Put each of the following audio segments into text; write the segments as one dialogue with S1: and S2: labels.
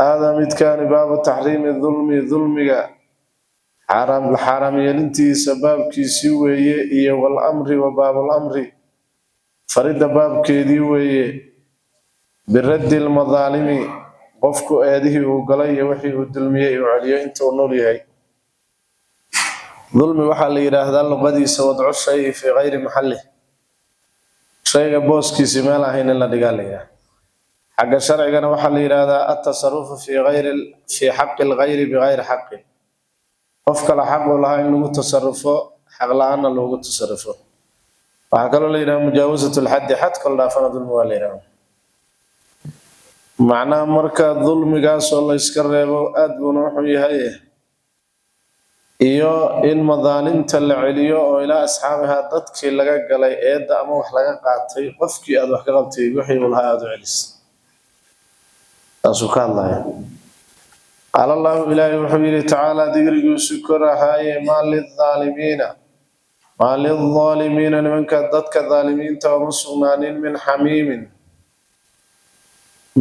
S1: Haadaa midkaani baabu taxriimi dulmi, dulmiga xaaraam la xaaraam yeelintiisa baabkiisii weeye, iyo walamri wa baabulamri, faridda baabkeedii weeye, biraddi lmadaalimi, qofku eedihii uu galay iyo wixii uu dulmiyey uu celiyo inta uu nool yahay. Dulmi waxaa la yidhaahdaa luqadiisa wadcu shayi fii gayri maxallih, shayga booskiisii meel ahayn in la dhigaa la yidhahda. Xagga sharcigana waxaa la yidhaahdaa atasarufu fii gayri fii xaqi lgayri bigayri xaqin, qof kale xaq uu lahaa in lagu tasarufo, xaq la-aanna loogu tasarufo. Waxaa kaloo la yidhaha mujaawasat lxaddi, xad kol dhaafana dulmi waa la yidhahda. Macnaha marka dulmigaasoo la yska reebo aad buuna wuxuu yahay, iyo in madaalimta la celiyo oo ilaa asxaabihaa, dadkii laga galay eedda ama wax laga qaatay, qofkii aad wax ka qabtay wixii uu lahaa aada u celis, taasuu ka hadlaya. Qaala Allahu, ilaahay wuxuu yidhi tacaala, digrigiisu kor ahaaye: maa lilaalimiina, maa lildaalimiina, nimanka dadka daalimiinta uma sugnaanin, min xamiimin,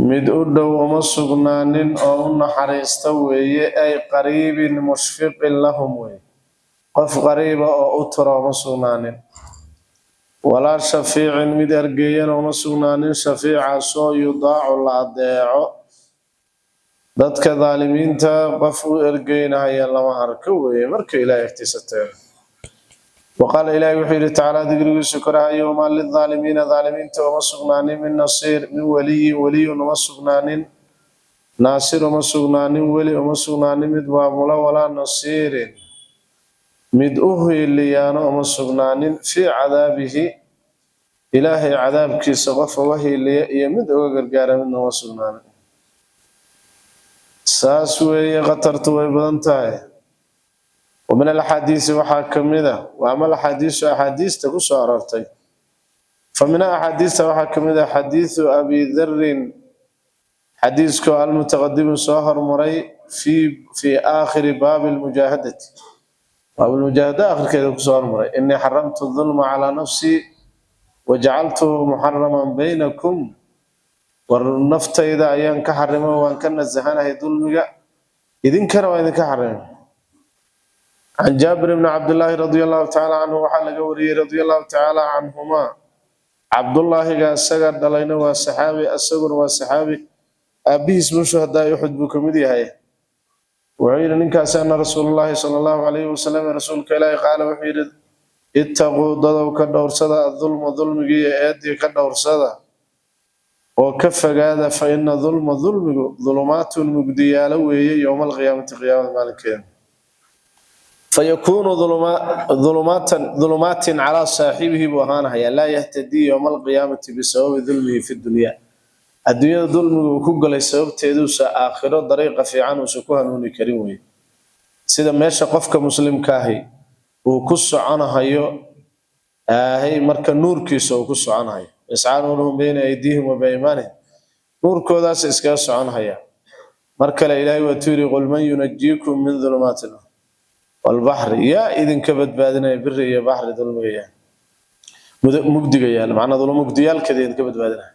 S1: mid u dhow uma sugnaanin oo u naxariista weeye, ay qariibin mushfiqin lahum weeye, qof qariiba oo u tura uma sugnaanin, walaa shafiicin, mid ergeeyana uma sugnaanin, shafiicaasoo yudaacu, la adeeco. Dadka daalimiinta qof u ergeynahaya lama arko weeye marka Ilahay agtiisa tago. Waqaala, ilaahi wuxuu yidhi tacaala, digrigiisu korahayo: wamaa lildaalimiina, daalimiinta uma sugnaanin, min nasiir, min weliyin, weliyun uma sugnaanin, naasir uma sugnaanin, weli uma sugnaanin, mid maamulo, walaa nasiirin, mid u hiiliyaano uma sugnaanin, fii cadaabihi, Ilaahay cadaabkiisa qof uga hiiliya iyo mid uga gargaara midna uma sugnaanin. Saas weeye, khatartu way badan tahay. Wa min alaxaadiisi waxaa ka mid a, wa ama alaxaadiisu, axaadiista ku soo aroortay, fa minha, axaadiista waxaa ka mid ah xadiisu Abi Darin, xadiiskoo almutaqadimu, soo hormaray, fii aakhiri baabi lmujaahadati, baablmujaahada akhirkeeda kusoo hormaray: inii xaramtu dulma calaa nafsii wajacaltuhu muxaraman baynakum. War naftayda ayaan ka xarimo, waan ka nasahanahay dulmiga, idinkana waa idinka xarimay. Can Jaabir bni Cabdillaahi radia Allahu tacaala canhu waxaa laga wariyey, radia Allahu tacaala canhumaa, Cabdullaahiga isaga dhalayna waa saxaabi, isaguna waa saxaabi, aabihiis min shuhadaa Uxud buu ka mid yahay. Wuxuu yidhi ninkaasi: ana Rasuulullaahi sala Allahu calayhi wasalam, rasuulka Ilaahi, qaala, wuxuu yidhi: ittaquu, dadow ka dhowrsada, adulma, dulmigii iyo eedii ka dhowrsada oo ka fogaada, fa ina dulma, dulmigu, dulumaatun, mugdiyaalo weeye, yowma alqiyaamati, qiyaamada maalinkeeda, fayakuunu dulumaatan, dulumaatin calaa saaxibihi buu ahaanahayaa, laa yahtadii yowma alqiyaamati bisababi dulmihi fi dunya. Adduunyada dulmigu uu ku galay sababteeduusa aakhiro dariiqa fiican uusan ku hanuuni karin weye. Sida meesha qofka muslimka ahi uu ku soconahayo aahay, marka nuurkiisa uu ku soconahayo, yascaa nuuruhum bayna aydiihim wa biaymaanihim, nuurkoodaas iskaga soconhaya. Mar kale Ilaahay waa yidhi: qul man yunajiikum min dulumaati walbaxri, yaa idinka badbaadinaya biri iyo baxri dulmiga yaal, mugdiga yaal, macnaa mugdiyaalkeeda idinka badbaadinaya.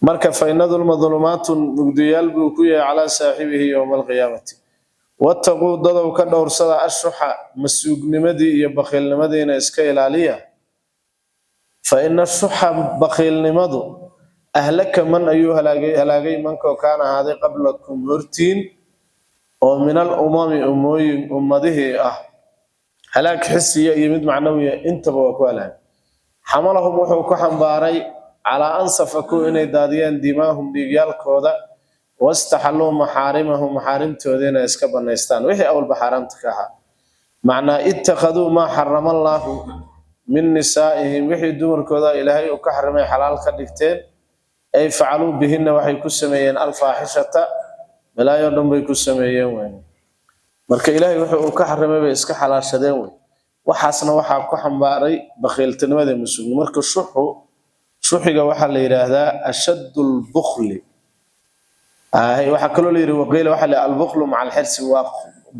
S1: Marka fa ina dulma dulumaatun, mugdiyaal buu ku yahay, calaa saaxibihi yowma alqiyaamati. Wattaquu, dadow ka dhowrsada, ashuxa, masuugnimadii iyo bakhiilnimadiina iska ilaaliya, fa ina shuxa, bakhiilnimadu, ahlaka man ayuu halaagay, halaagay mankoo kaana ahaaday qablakum, hortiin, oo min al umami, umooyin, ummadihii ah. Halaag xisiya iyo mid macnawiya intaba waa ku halaagay. Xamalahum, wuxuu ku xambaaray, calaa an safakuu, inay daadiyaan, dimaahum, dhiigyaalkooda, wastaxalluu maxaarimahum, maxaarimtooda inay iska banaystaan, wixii awalba xaaraamta ka ahaa. Macnaa ittakhaduu maa xarama Allaahu min nisaa'ihim, wixii dumarkooda Ilaahay uu ka xarimay xalaal ka dhigteen, ay facaluu bihinna, waxay ku sameeyeen, alfaaxishata, balaayo dhan bay ku sameeyeen wey. Marka Ilaahay wuxuu uu ka xarimay bay iska xalaashadeen wey. Waxaasna waxaa ku xambaaray bakhiiltinimada, musugni. Marka shuxu, shuxiga waxaa la yidhaahdaa ashaddu lbukhli. Waxaa kaloo la yidhi, waqiila, waxaa la yidhi albukhlu maca alxirsi, waa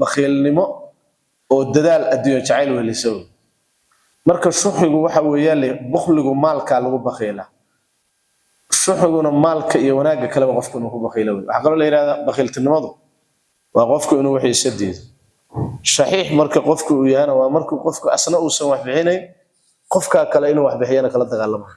S1: bakhiilnimo oo dadaal adduunyo jacayl wehelisa wey. Marka shuxigu waxa weeyaan bukhligu maalkaa lagu bakhiilaa. Shuxiguna maalka iyo wanaagga kaleba qofku inuu ku bakhiilo wey. Waxaa kaloo la yidhahdaa bakhiiltinimadu waa qofku inuu wixiisa diido. Shaxiix marka qofku uu yahana waa markuu qofku asna uusan wax bixinayn, qofkaa kale inuu wax bixiyana kala dagaalamayo.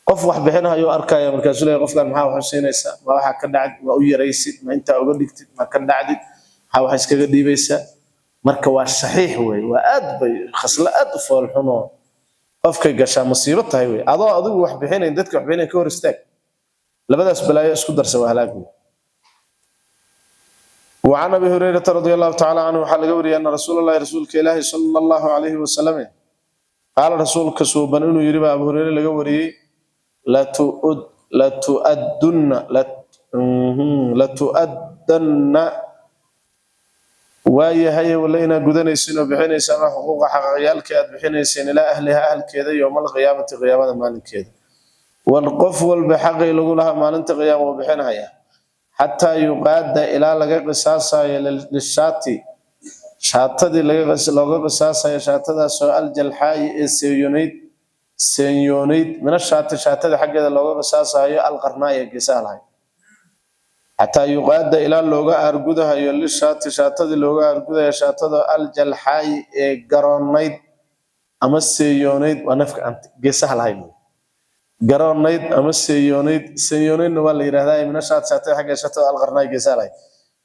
S1: Qof wax bixinayo arkaya, markaasuu leeyahay: "Qofkan maxaa wax u siinaysaa? Ma waxaa ka dhacdid? Ma u yaraysid? Ma intaa uga dhigtid? Ma ka dhacdid? Maxaa wax iskaga dhiibaysaa?" Marka waa shaxiix wey. Waa aad bay khaslo aad u foolxun oo qofkay gashaa masiibo tahay wey. Adoo adigu wax bixinayn, dadka wax bixinayn ka hor istaag. Labadaas balaayo isku darsa waa halaag wey. وعن ابي هريره رضي الله تعالى عنه waxaa laga wariyay أن رسول الله, rasuulka Ilaahi صلى الله عليه وسلم, قال, rasuulka suuban inuu yiri baa Abu Hurayre laga wariyay: لتؤدن لتؤدن, waayahay, wala inaad gudanaysin oo bixinaysaan xuquuqa, xaqaqyaalkii aad bixinayseen, إلى أهلها, ahalkeeda, يوم القيامة, qiyaamada maalinkeeda. Wal qof walba xaqii lagu lahaa maalinta qiyaama uu bixinaya, حتى يقاد, ilaa laga qisaasayo, للشاة, shaatadii looga qisaasayo, shaatadaasoo الجلحاء ee seeyoonayd, من الشاة, shaatada xaggeeda looga qisaasayo, القرناء ee geesaha lahayd. حتى يقاد, ilaa looga aargudahayo, للشاة, shaatadii looga aargudayo, shaatada الجلحاء ee garoonayd ama seeyoonayd, waa nafka aan geesaha lahayn, garoonayd ama seeyoonayd, seeyoonaydna waa la yidhahdaa, من الشاة, shaatada xaggeeda, shaatada القرناء geesaha lahayd.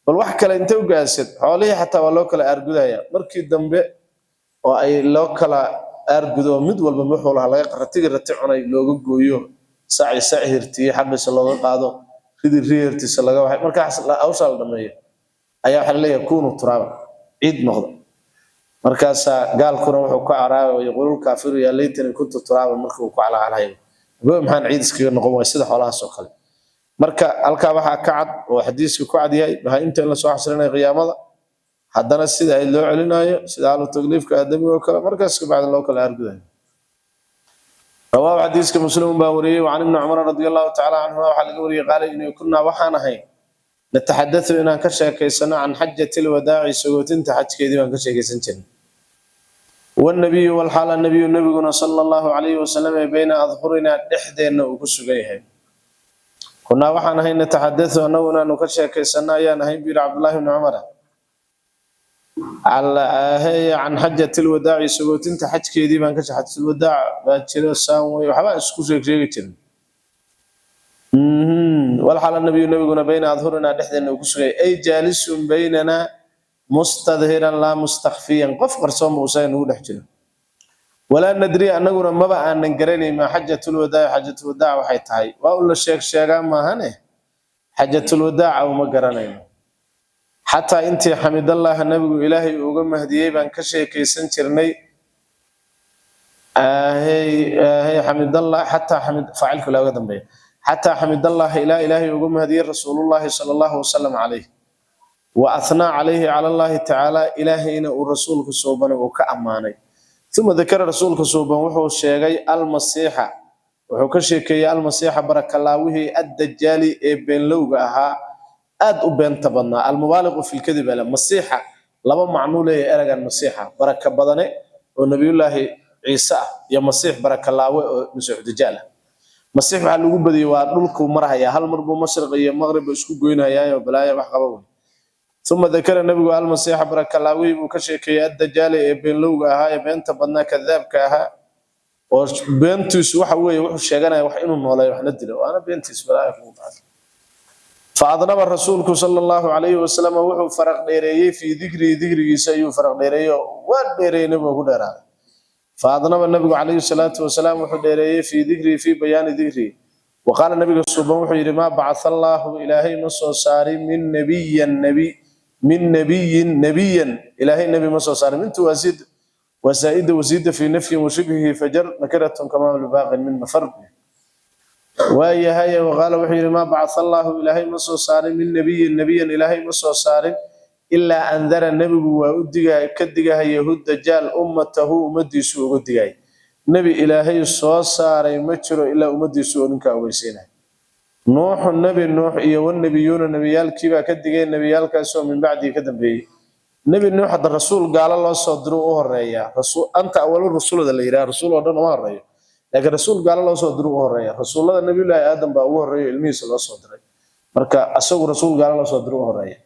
S1: Bal wax kale inta u gaasad, xoolihii xataa waa loo kala aargudaya markii dambe oo ay loo kala aargudo, mid walba wuxuu lahaa laga ratigi rati cunay looga gooyo, saci sac hirtiyey xaqiisa looga qaado, ridi ri hirtiisa laga waxay. Markaas hawshaa la dhameeyo ayaa waxaa laleeyahay: "كونوا ترابا," ciid noqda. Markaasaa gaalkuna wuxuu ku caraabay: "يقول الكافر يا ليتني كنت ترابا." Marka uu ku calacalhayo: "Maxaan ciid iskaga noqon waay sida xoolahaas oo kale?" Marka halkaa waxaa ka cad oo xadiiska ku cad yahay bahaa-imta in lasoo xasrinayo qiyaamada, haddana sida ay loo celinayo, sida ahlu takliifka aadamiga oo kale, markaas kabacdi loo kala argudayo. رواه, xadiiska Muslim baa wariyey. وعن ابن عمر رضي الله تعالى عنهما waxaa laga wariyey, qaala inuu: كنا, waxaan ahay, نتحدث, inaan ka sheekaysano, عن حجة الوداع, sagootinta xajkeedii baan ka sheekaysan jirnay, والنبي, والحال النبي, nabiguna, صلى الله عليه وسلم, بين أظهرنا, dhexdeenna uu ku sugan yahay. كنا, waxaan ahay, نتحدث, annagu inaanu ka sheekaysano ayaan ahayn, buu yidhi Cabdullahi bni Cumar, عن حجة الوداع, sagootinta xajkeedii baan ka. حجة الوداع baa jiro, saan wey, waxbaan isku sheeg sheegi jirin. والحال النبي, nabiguna, بين أظهرنا, dhexdeena uu ku sugay, أي جالس بيننا مستظهرا لا مستخفيا, qof qarsoon uusan nagu dhex jiro. ولا ندري, annaguna maba aanan garanayn, ما حجة الوداع, حجة الوداع waxay tahay. Waa un la sheeg sheegaa maahane, حجة الوداع uma garanayno. حتى, intii, حمد الله, nabigu Ilaahay uga mahdiyey baan ka sheekaysan jirnay. حمد الله, حتى حمد, faacilku looga dambeeya, حتى حمد الله, ilaa Ilaahay uga mahdiyey, رسول الله صلى الله وسلم عليه وأثنى عليه على الله تعالى, ilaahayna uu rasuulka suuban uu ka ammaanay. ثم ذكر, rasuulka suuban wuxuu sheegay, المسيح, wuxuu ka sheekeeyey, المسيح, barakalaawihii, الدجال, ee beenlowga ahaa, aad u beenta badnaa, المبالغ في الكذب. Ale masiixa laba macnuu leeyahay eragan masiixa: baraka badane oo nabiyullaahi Ciise ah, iyo masiix, barakalaawe oo masiixu dajaal ah. Masiix waxaa lagu badiyey waa dhulkuu marhayaa, hal mar buu mashriq iyo maqrib isku goynayaayo, balaayo wax qaba wey. ثم ذكر, nabigu, المسيح, barakalaawihii buu ka sheekeeyey, الدجال, ee beenlowga ahaa, ee beenta badnaa, kadaabka ahaa, oo beentiisu waxa weeye wuxuu sheeganaya wax inuu nooleeyo waxna dilo, waana beentiis, balaayo kugu dhacday. فأطنب rasuulku صلى الله عليه وسلم, wuxuu faraq dheereeyey, في ذكره, dikrigiisa ayuu faraq dheereeyey, waa dheereeyey nabigu, ku dheeraaday. فأطنب, nabigu عليه الصلاة والسلام wuxuu dheereeyey, في ذكره, في بيان ذكره. وقال, nabiga suuban wuxuu yidhi: ما بعث الله, Ilaahay ma soo saarin, من نبيا, nebi, من نبي نبيا, Ilaahay nebi ma soo saarin. Mintu waasid وزائدة وزيد في نفي وشبهه فجر نكرة كما الباق من مفر. Waayahay, وقال, wuxuu yidhi: ما بعث الله, Ilaahay ma soo saarin, من نبي نبيا, Ilaahay ma soo saarin, إلا أنذر, nebigu waa u diga, ka digahaya, hu, dajaal, أمته, ummadiisu uga digay. Nebi Ilaahay soo saaray ma jiro ilaa ummadiisu oo ninkaa ogeysiinay. نوح, nebi Nuux, iyo والنبيون, nebiyaalkiibaa ka digay, nebiyaalkaasoo من بعده, ka dambeeyey nebi Nuux. Hadda rasuul gaalo loo soo diro u horeeyaa, rasuul أنت أول الرسل da la yidhaha, rasuul oo dhan uma horeeyo. Laakiin rasuul gaalo loo soo diray ugu horeeya, rasuullada Nabiyullaahi Aadam baa ugu horeeya, ilmihiisa loo soo diray. Marka asagu rasuul gaalo loo soo diray ugu horeeya.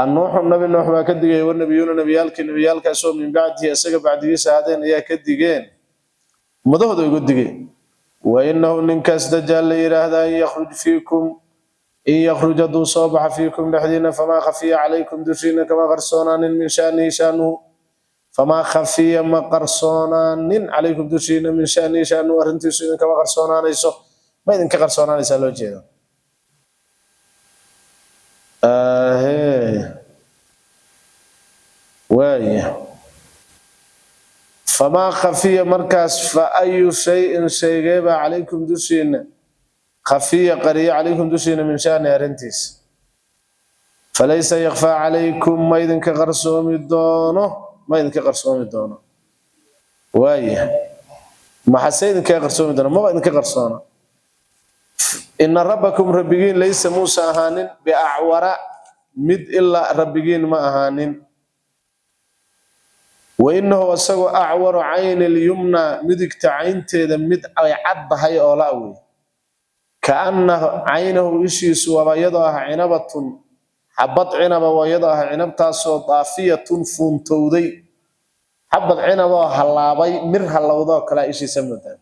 S1: Nuuxu, Nabi Nuux baa ka digay, wanabiyuuna, nabiyaalkii, nabiyaalkaasoo min bacdihi, isaga bacdigiisa ahaadeen, ayaa ka digeen, ummadahooda uga digeen. Wainahu, ninkaas Dajaal la yidhaahdaa, in yakhruj fiikum, in yakhruj, hadduu soo baxa, fiikum, dhexdiina, famaa khafiya calaykum, dushiina kama qarsoonaanin, min shanihi, shanuhu, famaa khafiya, ma qarsoonaanin, calaykum, dushiina, min shanihi, shanuhu, arrintiisu idinkama qarsoonaanayso, ma idinka qarsoonaanaysaa loo jeeda. Ahee, waaya. Famaa khafiya markaas, fa ayu shayin, shaygeebaa, calaykum, dushiina, khafiya, qariyo, calaykum, dushiina, min shani, arrintiisa? Falaysa yakfaa calaykum, ma idinka qarsoomi doono, ma idinka qarsoomi doono. Waaya, maxase idinkaga qarsoomi doono? Maba idinka qarsoona. Ina rabbakum, rabbigiin, laysa, muusa ahaanin, biacwara, mid ilaa rabbigiin ma ahaanin. Wainahu, isagoo, acwaru cayni lyumna, midigta caynteeda mid ay cad tahay oo la wey. Kaana caynahu, ishiisu waaba iyadoo ah cinabatun, xabad cinaba waa iyadoo ah, cinabtaasoo daafiyatun, fuuntowday, xabad cinaboo hallaabay, mir hallowdoo kalea ishiisa moodaa.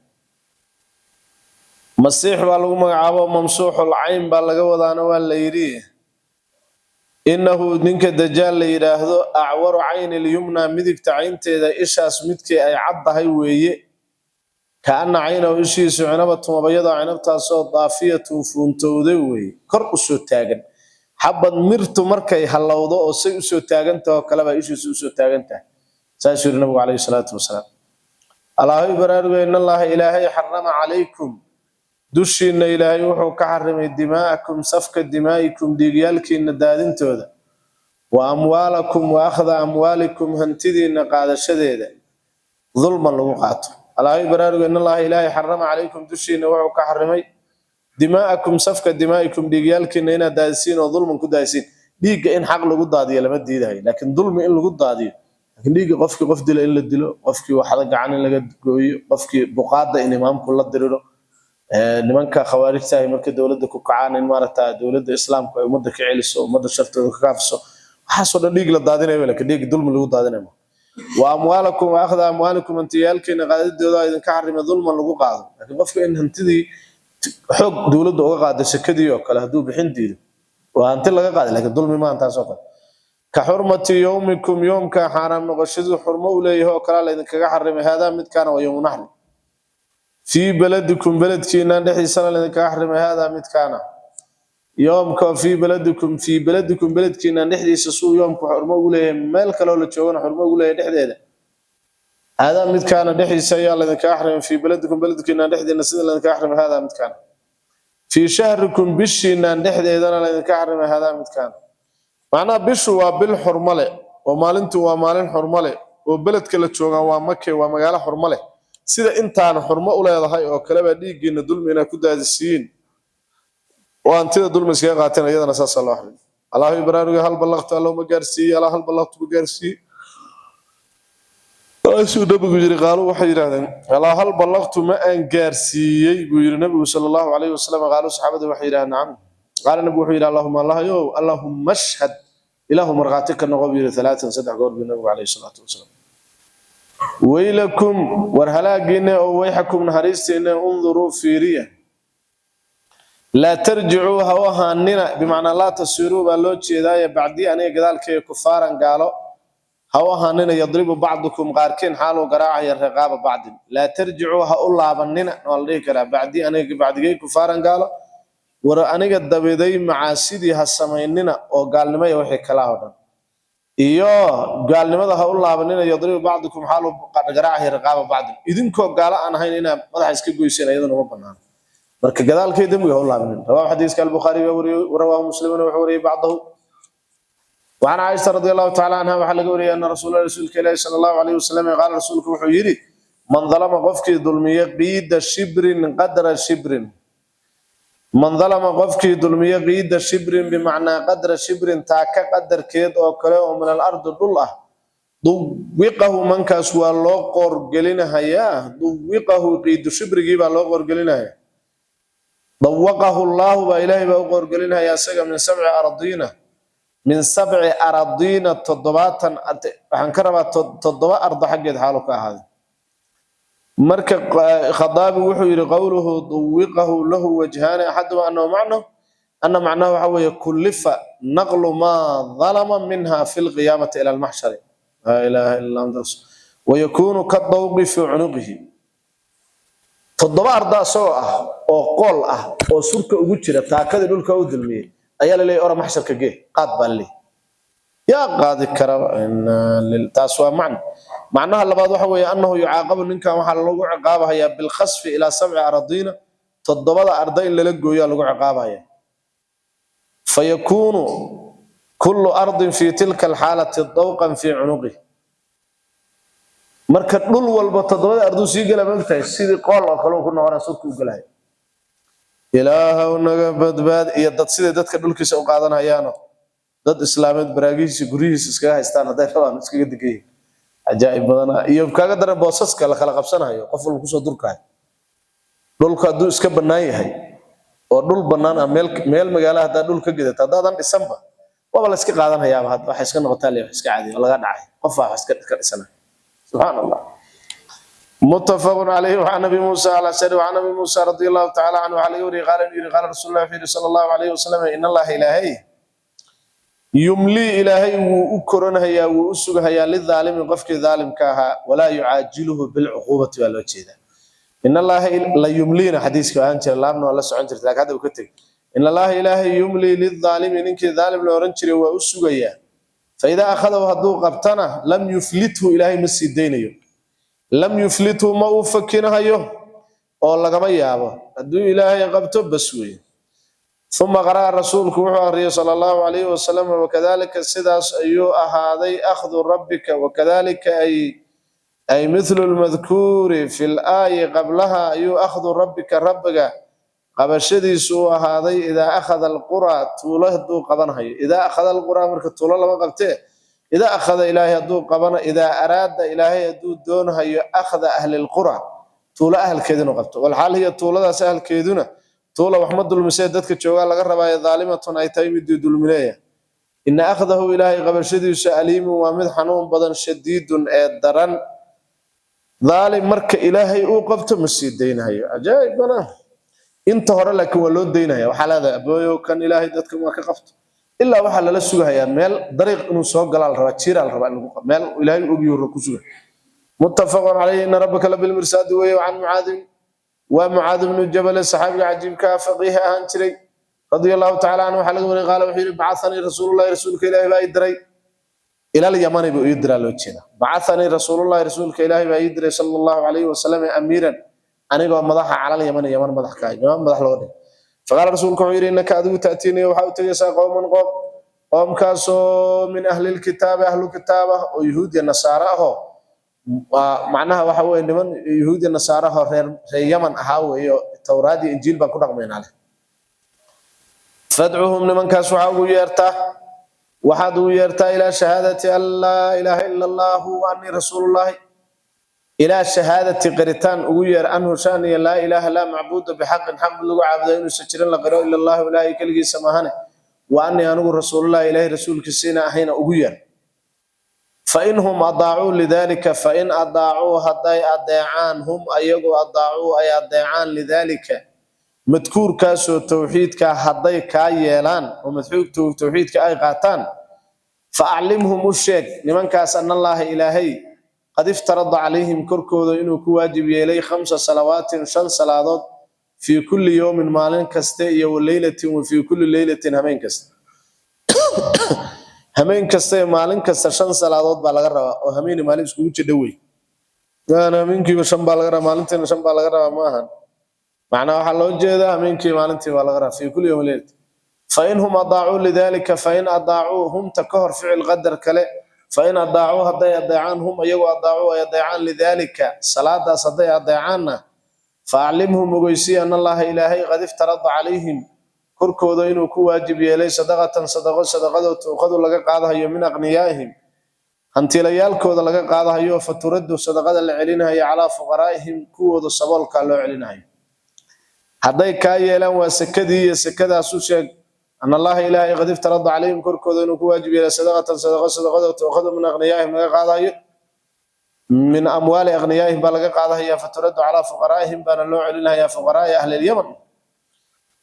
S1: Masiix baa lagu magacaabo, mamsuuxul cayn baa laga wadaana waa la yidhi. Innahu, ninka Dajaal la yidhaahdo, acwaru cayni lyumna, midigta caynteeda ishaas midkii ay cad tahay weeye. Kaana caynahu, ishiisu, cinabatun, wabayadoo cinabtaasoo daafiyatun, fuuntowday weeye, kor usoo taagan. Xabad mirtu markay hallowdo oo say usoo taagantaho kale baa ishiisu usoo taagan tahay, saasuu yidhi Nabigu calayhi salaatu wasalaam. Alaahay baraaruga, in Allaha, Ilaahay, xarama calaykum, dushiinna Ilaahay wuxuu ka xarimay, dimaa'akum, safka dimaa'ikum, dhiigyaalkiina daadintooda, wa amwaalakum, wa akhda amwaalikum, hantidiina qaadashadeeda dulman lagu qaato. Alaahay baraaruga, in Allaha, Ilaahay, xarama calaykum, dushiina wuxuu ka xarimay, dimaa'akum, safka dimaa'ikum, dhiigyaalkiina inaad daadisiin oo dulman ku daadisiin. Dhiigga in xaq lagu daadiyo lama diidayo, laakiin dulmi in lagu daadiyo. Laakiin dhiigga qofkii qof dila in la dilo, qofkii waxda gacan in laga gooyo, qofkii buqaada in imaamku la diriro, nimanka khawaarijta ay marka dowladda ku kacaan in maaragta dowladda Islaamku ay ummadda ka celiso, ummadda shartooda ka kaafiso, waxaasoo dhan dhiig la daadinayo, laakiin dhiig dulmi lagu daadinayo. Wa amwaalakum, wa akhda amwaalikum, hantiyaalkiina qaadidooda idinka xarimay dulman lagu qaado. Laakiin qofka in hantidii xoog dowladda uga qaado, sekadii oo kale hadduu bixin diido, waa hanti laga qaaday, laakiin dulmi maaha taas oo kale. Ka xurmati yowmikum, yoomka xaaraam noqoshadu xurmo u leeyahay oo kale laydinkaga xarimay, haadaa midkaana, waa yowmu naxri, fii beladikum, beledkiina dhexdiisana laydinkaga xarimay, haadaa midkaana, yoomka, fii beladikum, fii beladikum, beledkiina dhexdiisa suu yoomku xurmo ugu leeyahay, meel kaloo la joogana xurmo ugu leeyahay dhexdeeda, haadaa midkaana dhexdiisa ayaa laydinkaga xarimay, fii beladikum, beledkiina dhexdiina sida laydinkaga xarimay, haadaa midkaana, fii shahrikum, bishiinaan dhexdeedana laydinka xarimay, haadaa midkaana. Macnaha bishu waa bil xurmo leh, oo maalintu waa maalin xurmo leh, oo beledka la joogaa waa Make, waa magaalo xurmo leh. Sida intaan xurmo u leedahay oo kaleba dhiiggiina dulmi inaad ku daadisiin oo hantida dulmi iskaga qaateen, iyadana saasaa loo xarimay. Allahu baraaruga, hal ballaqtu, Allahu ma gaarsiiyey? Allah, hal ballaqtu, ma gaarsiiyey? Saasuu Nabigu yiri. Qaaluu, waxay yidhahdeen, alaa hal ballaqtu, ma aan gaarsiiyey, buu yiri Nabigu sala Allahu calayhi wasalam. Qaaluu, saxaabadu waxay yidhahdeen, nacam. Qaala, Nabigu wuxuu yidhi, allahuma, Allahayow, allahumma ashhad, Ilaahu markhaati ka noqo, buu yidhi, talaatan, 3 goor buu Nabigu calayhi salaatu wasalaam. Weylakum, war halaagiinne oo wayxakum, naxariistiinne, unduruu, fiiriya, laa tarjicuu, ha u ahaanina, bimacnaa laa tasiruu baa loo jeedaaye, bacdii, aniga gadaalkeega, kufaaran, gaalo ha u ahaanina, yadribu bacdukum, qaarkiin xaaluu garaacaya, riqaaba bacdin. Laa tarjicuu, ha u laabanina waa la dhihi karaa, bacdii, aniga bacdigay, kufaaran, gaalo. War aniga dabaday macaasidii ha samaynina oo gaalnimo iyo wixii kalaa oo dhan iyo gaalnimada ha u laabanina, yadribu bacdukum, xaaluu garaacaya, riqaaba bacdin, idinkoo gaalo aan ahayn inaad madaxa iska goyseen iyaduna uma banaana. Marka gadaalkay dembiga ha u laabanin. Rawaahu, xadiiska, Albukhaari baa wariyey, warawaahu Muslimuna, wuxuu wariyey, bacdahu. وعن عائشة رضي الله تعالى عنها waxaa laga wariyay أن رسول الله، rasuulka Ilaahi، صلى الله عليه وسلم قال، rasuulku wuxuu yidhi: من ظلم، qofkii dulmiye، qiida shibrin، qadra shibrin، من ظلم، qofkii dulmiye، qiida shibrin، bimacnaa qadra shibrin, taaka qadarkeed oo kale oo min alardi, dhul ah. Duwiqahu, mankaas waa loo qoorgelinahayaa. Duwiqahu, qiidu shibrigii baa loo qoorgelinahayaa. Dawaqahu Allaahu baa, Ilaahay baa u qoorgelinahayaa isaga, min sabci aradiina, min sabci aradiina, 70, waxaan ka rabaa toddoba ardo xaggeed xaalu ka ahaaday. Marka Khadaabi wuxuu yidhi: qowluhu duwiqahu lahu wajhaani, axaduhuma anahu macno ana macnahu waxa weeye kullifa naqlu maa dalama minha fi lqiyaamati ila almaxshari, laa ilaaha illa anta, wayakunu kadawqi fii cunuqihi. Toddoba arda asagoo ah oo qool ah oo surka ugu jira taakadii dhulka u dulmiyey ayaa la leeyahy: ora, maxsharka gee, qaad baa la leeyahy. Yaa qaadi kara? Taas waa macno. Macnaha labaad waxa weeye annahu yucaaqabu, ninkan waxaa lagu ciqaabahayaa bilkhasfi ilaa sabci aradiina, toddobada arda in lala gooyaa lagu ciqaabahaya. Fayakuunu kullu ardin fi tilka alxaalati dawqan fii cunuqih. Marka dhul walba toddobada arduu sii gela, maogtahay, sidii qool oo kale uu ku noqonaya, surka u gelaya. Ilaahow naga badbaad. Iyo dad siday dadka dhulkiisa u qaadanayaano, dad islaameed baraagihiisa, guryihiisa iskaga haystaan, hadday rabaan iskaga degan yihiin. Cajaa'ib badana. Iyo kaaga daran boosaska la kala qabsanayo, qof walba kusoo durkayo. Dhulku hadduu iska bannaan yahay oo dhul bannaan ah, meel magaala haddaa dhul ka gedata, haddaadan dhisanba, waaba la iska qaadanayaaba. Hadda waxay iska noqotaa le wax iska caadi oo laga dhacay, qof baa wax iska dhisanaya. Subxaan Allah. متفق عليه. وعن ابي موسى الاشعري، وعن ابي موسى رضي الله تعالى عنه عليه وري قال يري قال رسول الله صلى الله عليه وسلم: ان الله الهي يملي، ilaahay wuu u koranhayaa, wuu u sugahayaa, lidaalimi, qofkii daalimka ahaa, walaa yucaajiluhu bilcuquubati baa loo jeedaa. In Allaha la yumliina, xadiiska ahaan jira, laabna waa la socon jirta, laakiin hadda uu ka tegey. In Allaha ilaahay yumli lidaalimi, ninkii daalim la oran jiray waa u sugayaa. Faidaa akhadahu, hadduu qabtana, lam yuflithu, ilaahay ma sii daynayo. Lam yuflithu, ma uu fakinahayo oo lagama yaabo. Hadduu ilaahay qabto, bas weeye. Uma qara'a, rasuulku wuxuu akhriyey sala Allahu calayhi wasalam: wakadalika, sidaas ayuu ahaaday, akhdu rabbika, wakadalika ay mithlu lmadkuuri fi laayi qablaha ayuu, akhdu rabbika, rabbiga qabashadiisu uu ahaaday, idaa akhada alqura, tuulo hadduu qabanhayo. Idaa akhada alqura, marka tuulo lama qabtee, idaa akhada, ilaahay hadduu qabana, idaa araada, ilaahay hadduu doonhayo, akhda ahli lqura, tuulo ahalkeedu inuu qabto, walxaal hiya, tuuladaas ahalkeeduna, tuula wax ma dulmisee, dadka joogaa laga rabaayo, daalimatun, ay tahay midii dulmileeya. Ina akhdahu, ilaahay qabashadiisu, aliimun, waa mid xanuun badan, shadiidun, ee daran. Daalim marka ilaahay uu qabto ma sii daynayo. Cajaa'ib bana. Inta hore laakiin waa loo daynaya. Waxaa leedahay: abooyo, kan ilaahay dadka waa ka qabto. Ilaa waxaa lala sugahayaa meel dariiq inuu soo galaa la rabaa, jiiraa la rabaa in lagu meel ilaahay ogiyuu ku suga. Muttafaqun calayhi. Ina rabbaka labilmirsaadi weeye. Can Mucaadin, waa Mucaad ibnu Jabal, saxaabiga cajiibka ah, faqiih ahaan jiray, radia Allahu tacala canhu, waxaa laga wariyay qaala, wuxuu yidhi: bacahanii rasuulullahi, rasuulka ilaahi baa ii diray, ilal yamani buu ii diraa loo jeeda. Bacahanii rasuulullahi, rasuulka ilaahi baa ii diray, sala Allahu calayhi wasalam, amiiran, anigoo madaxa, calal yamani, Yaman madax ka ah, Yaman madax looga dhigay. Faqaala, rasuulku wuxuu yidhi: innaka, adigu, ta'tiinii, waxaa u tegaysaa, qowman, qoom, qoomkaasoo min ahli lkitaabi, ahlu kitaab ah, oo yuhuud iyo nasaare ahoo. Macnaha waxa weeye niman yuhuud iyo nasaare ahoo reer Yaman ahaa weeye, oo Towraad iyo Injiil baan ku dhaqmaynaa leh. Fadcuhum, nimankaas waxaa ugu yeertaa, waxaad ugu yeertaa, ilaa shahaadati an laa ilaaha ila Allahu wa annii rasuulullahi. Ilaa shahaadati, qiritaan ugu yeer, anhu shaniya, laa ilaaha, laa macbuuda bixaqin, xaq mid lagu caabudo inuusan jirin la qiro, ila Allahu, ilaahay keligiisa maahane, wa annii, anigu, rasuulullahi, ilaahay rasuulkiisiina ahayna ugu yeer. Fain hum adaacuu lidalika, fain adaacuu, hadday adeecaan, hum ayagu, adaacuu, ay adeecaan, lidaalika, madkuurkaasoo towxiidka hadday kaa yeelaan oo madxuugta towxiidka ay qaataan, fa aclimhum, u sheeg nimankaas, an Allaaha, ilaahay, qad iftarada calayhim, korkooda inuu ku waajib yeelay, khamsa salawaatin, shan salaadood, fii kulli yowmin, maalin kaste, iyo wa leylatin, wa fii kulli leylatin, habeen kasta. Hameen kasta iyo maalin kasta shan salaadood baa laga rabaa, oo hameeni maalin iskugu jidha wey. Hameenkiiba shan baa laga rabaa, maalintiina shan baa laga rabaa, ma ahan. Macnaha waxaa loo jeedaa hameenkii maalintii baa laga rabaa, fii kulli yawmin leylat. Fain hum adaacuu lidalika, fain adaacuu, humta ka hor ficil qadar kale, fain adaacuu, hadday adeecaan, hum iyagu, adaacuu, ay adeecaan, lidalika, salaadaas hadday adeecaanna, faaclimhum, ogeysiya, an Allaha, ilaahay, qad iftarada calayhim, korkooda inuu ku waajib yeelay, sadaqatan, sadaqo, sadaqadoo tuuqadu, laga qaadahayo, min aqniyaa'ihim. Hantiilayaalkooda laga qaadahayo, faturaddu, sadaqada la celinayo, calaa fuqaraa'ihim, kuwooda saboolkaa loo celinayo. Hadday kaa yeelaan, waa sakadii iyo sakadaas u sheeg, an Allaha, Ilaahay, qad iftarada calayhim, korkooda inuu ku waajib yeelay, sadaqatan, sadaqo, sadaqada tuukhadu min aghniyaa'ihim, laga qaadayo, min amwaali aghniyaa'ihim baa laga qaadahaya, faturaddu calaa fuqaraa'ihim baana loo celinayaa, fuqaraa'i ahli lyaman,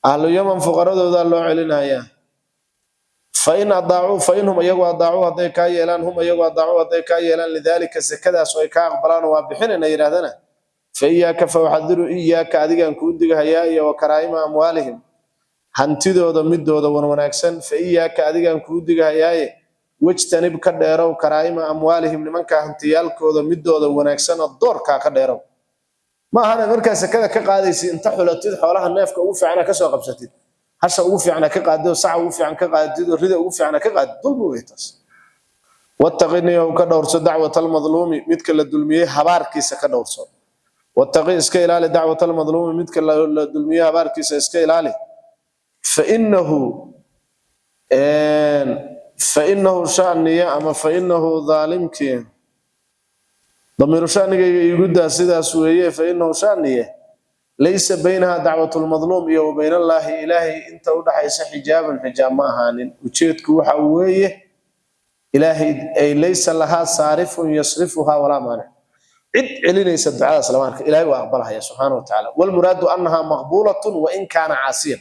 S1: ahlu yaman fuqaradoodaa loo celinayaa. Fain adaacuu, fain hum iyagu adaacuu, hadday kaa yeelaan, hum iyagu adaacuu, hadday kaa yeelaan, lidaalika, sakadaas oo ay kaa aqbalaan, waa bixinayna yidhahdana, fa iyaaka, fa uxadiru iyaaka, adigaan kuu digahayaa, iyo wa karaa'ima amwaalihim, hantidooda midooda wan wanaagsan. Fa iyaaka, adigaan kuu digahayaaye, wajtanib, ka dheerow, karaa'ima amwaalihim, nimanka hantiyaalkooda midooda wanaagsan oo doorkaa ka dheerow. Ma ahana markaa sakada ka qaadaysid inta xulatid xoolaha, neefka ugu fiicana kasoo qabsatid, hasha ugu fiicana ka qaadid, oo saca ugu fiican ka qaadid, oo rida ugu fiicana ka qaadid, dulmi wey taas. Wattaqi, niyow, ka dhowrso, dacwata almadluumi, midka la dulmiyey habaarkiisa ka dhowrso. Wattaqi, iska ilaali, dacwata almadluumi, midka la dulmiyey habaarkiisa iska ilaali. Fainahu shaniya ama fainahu dhaalimkii, damiiru shanigayga iigu daa, sidaas weeye. Fainahu shaniye laysa baynaha, dacwat lmadluum, iyo wa bayn Allaahi, Ilaahay, inta u dhaxaysa, xijaabun, xijaab ma ahaanin. Ujeedku waxa weeye, Ilaahay ay laysa lahaa saarifun yasrifuhaa walaa maanic, cid celinaysa ducadaas lama arka. Ilaahay waa aqbalahaya subxaana wa tacaala. Walmuraadu annahaa maqbuulatun wain kaana caasiyan,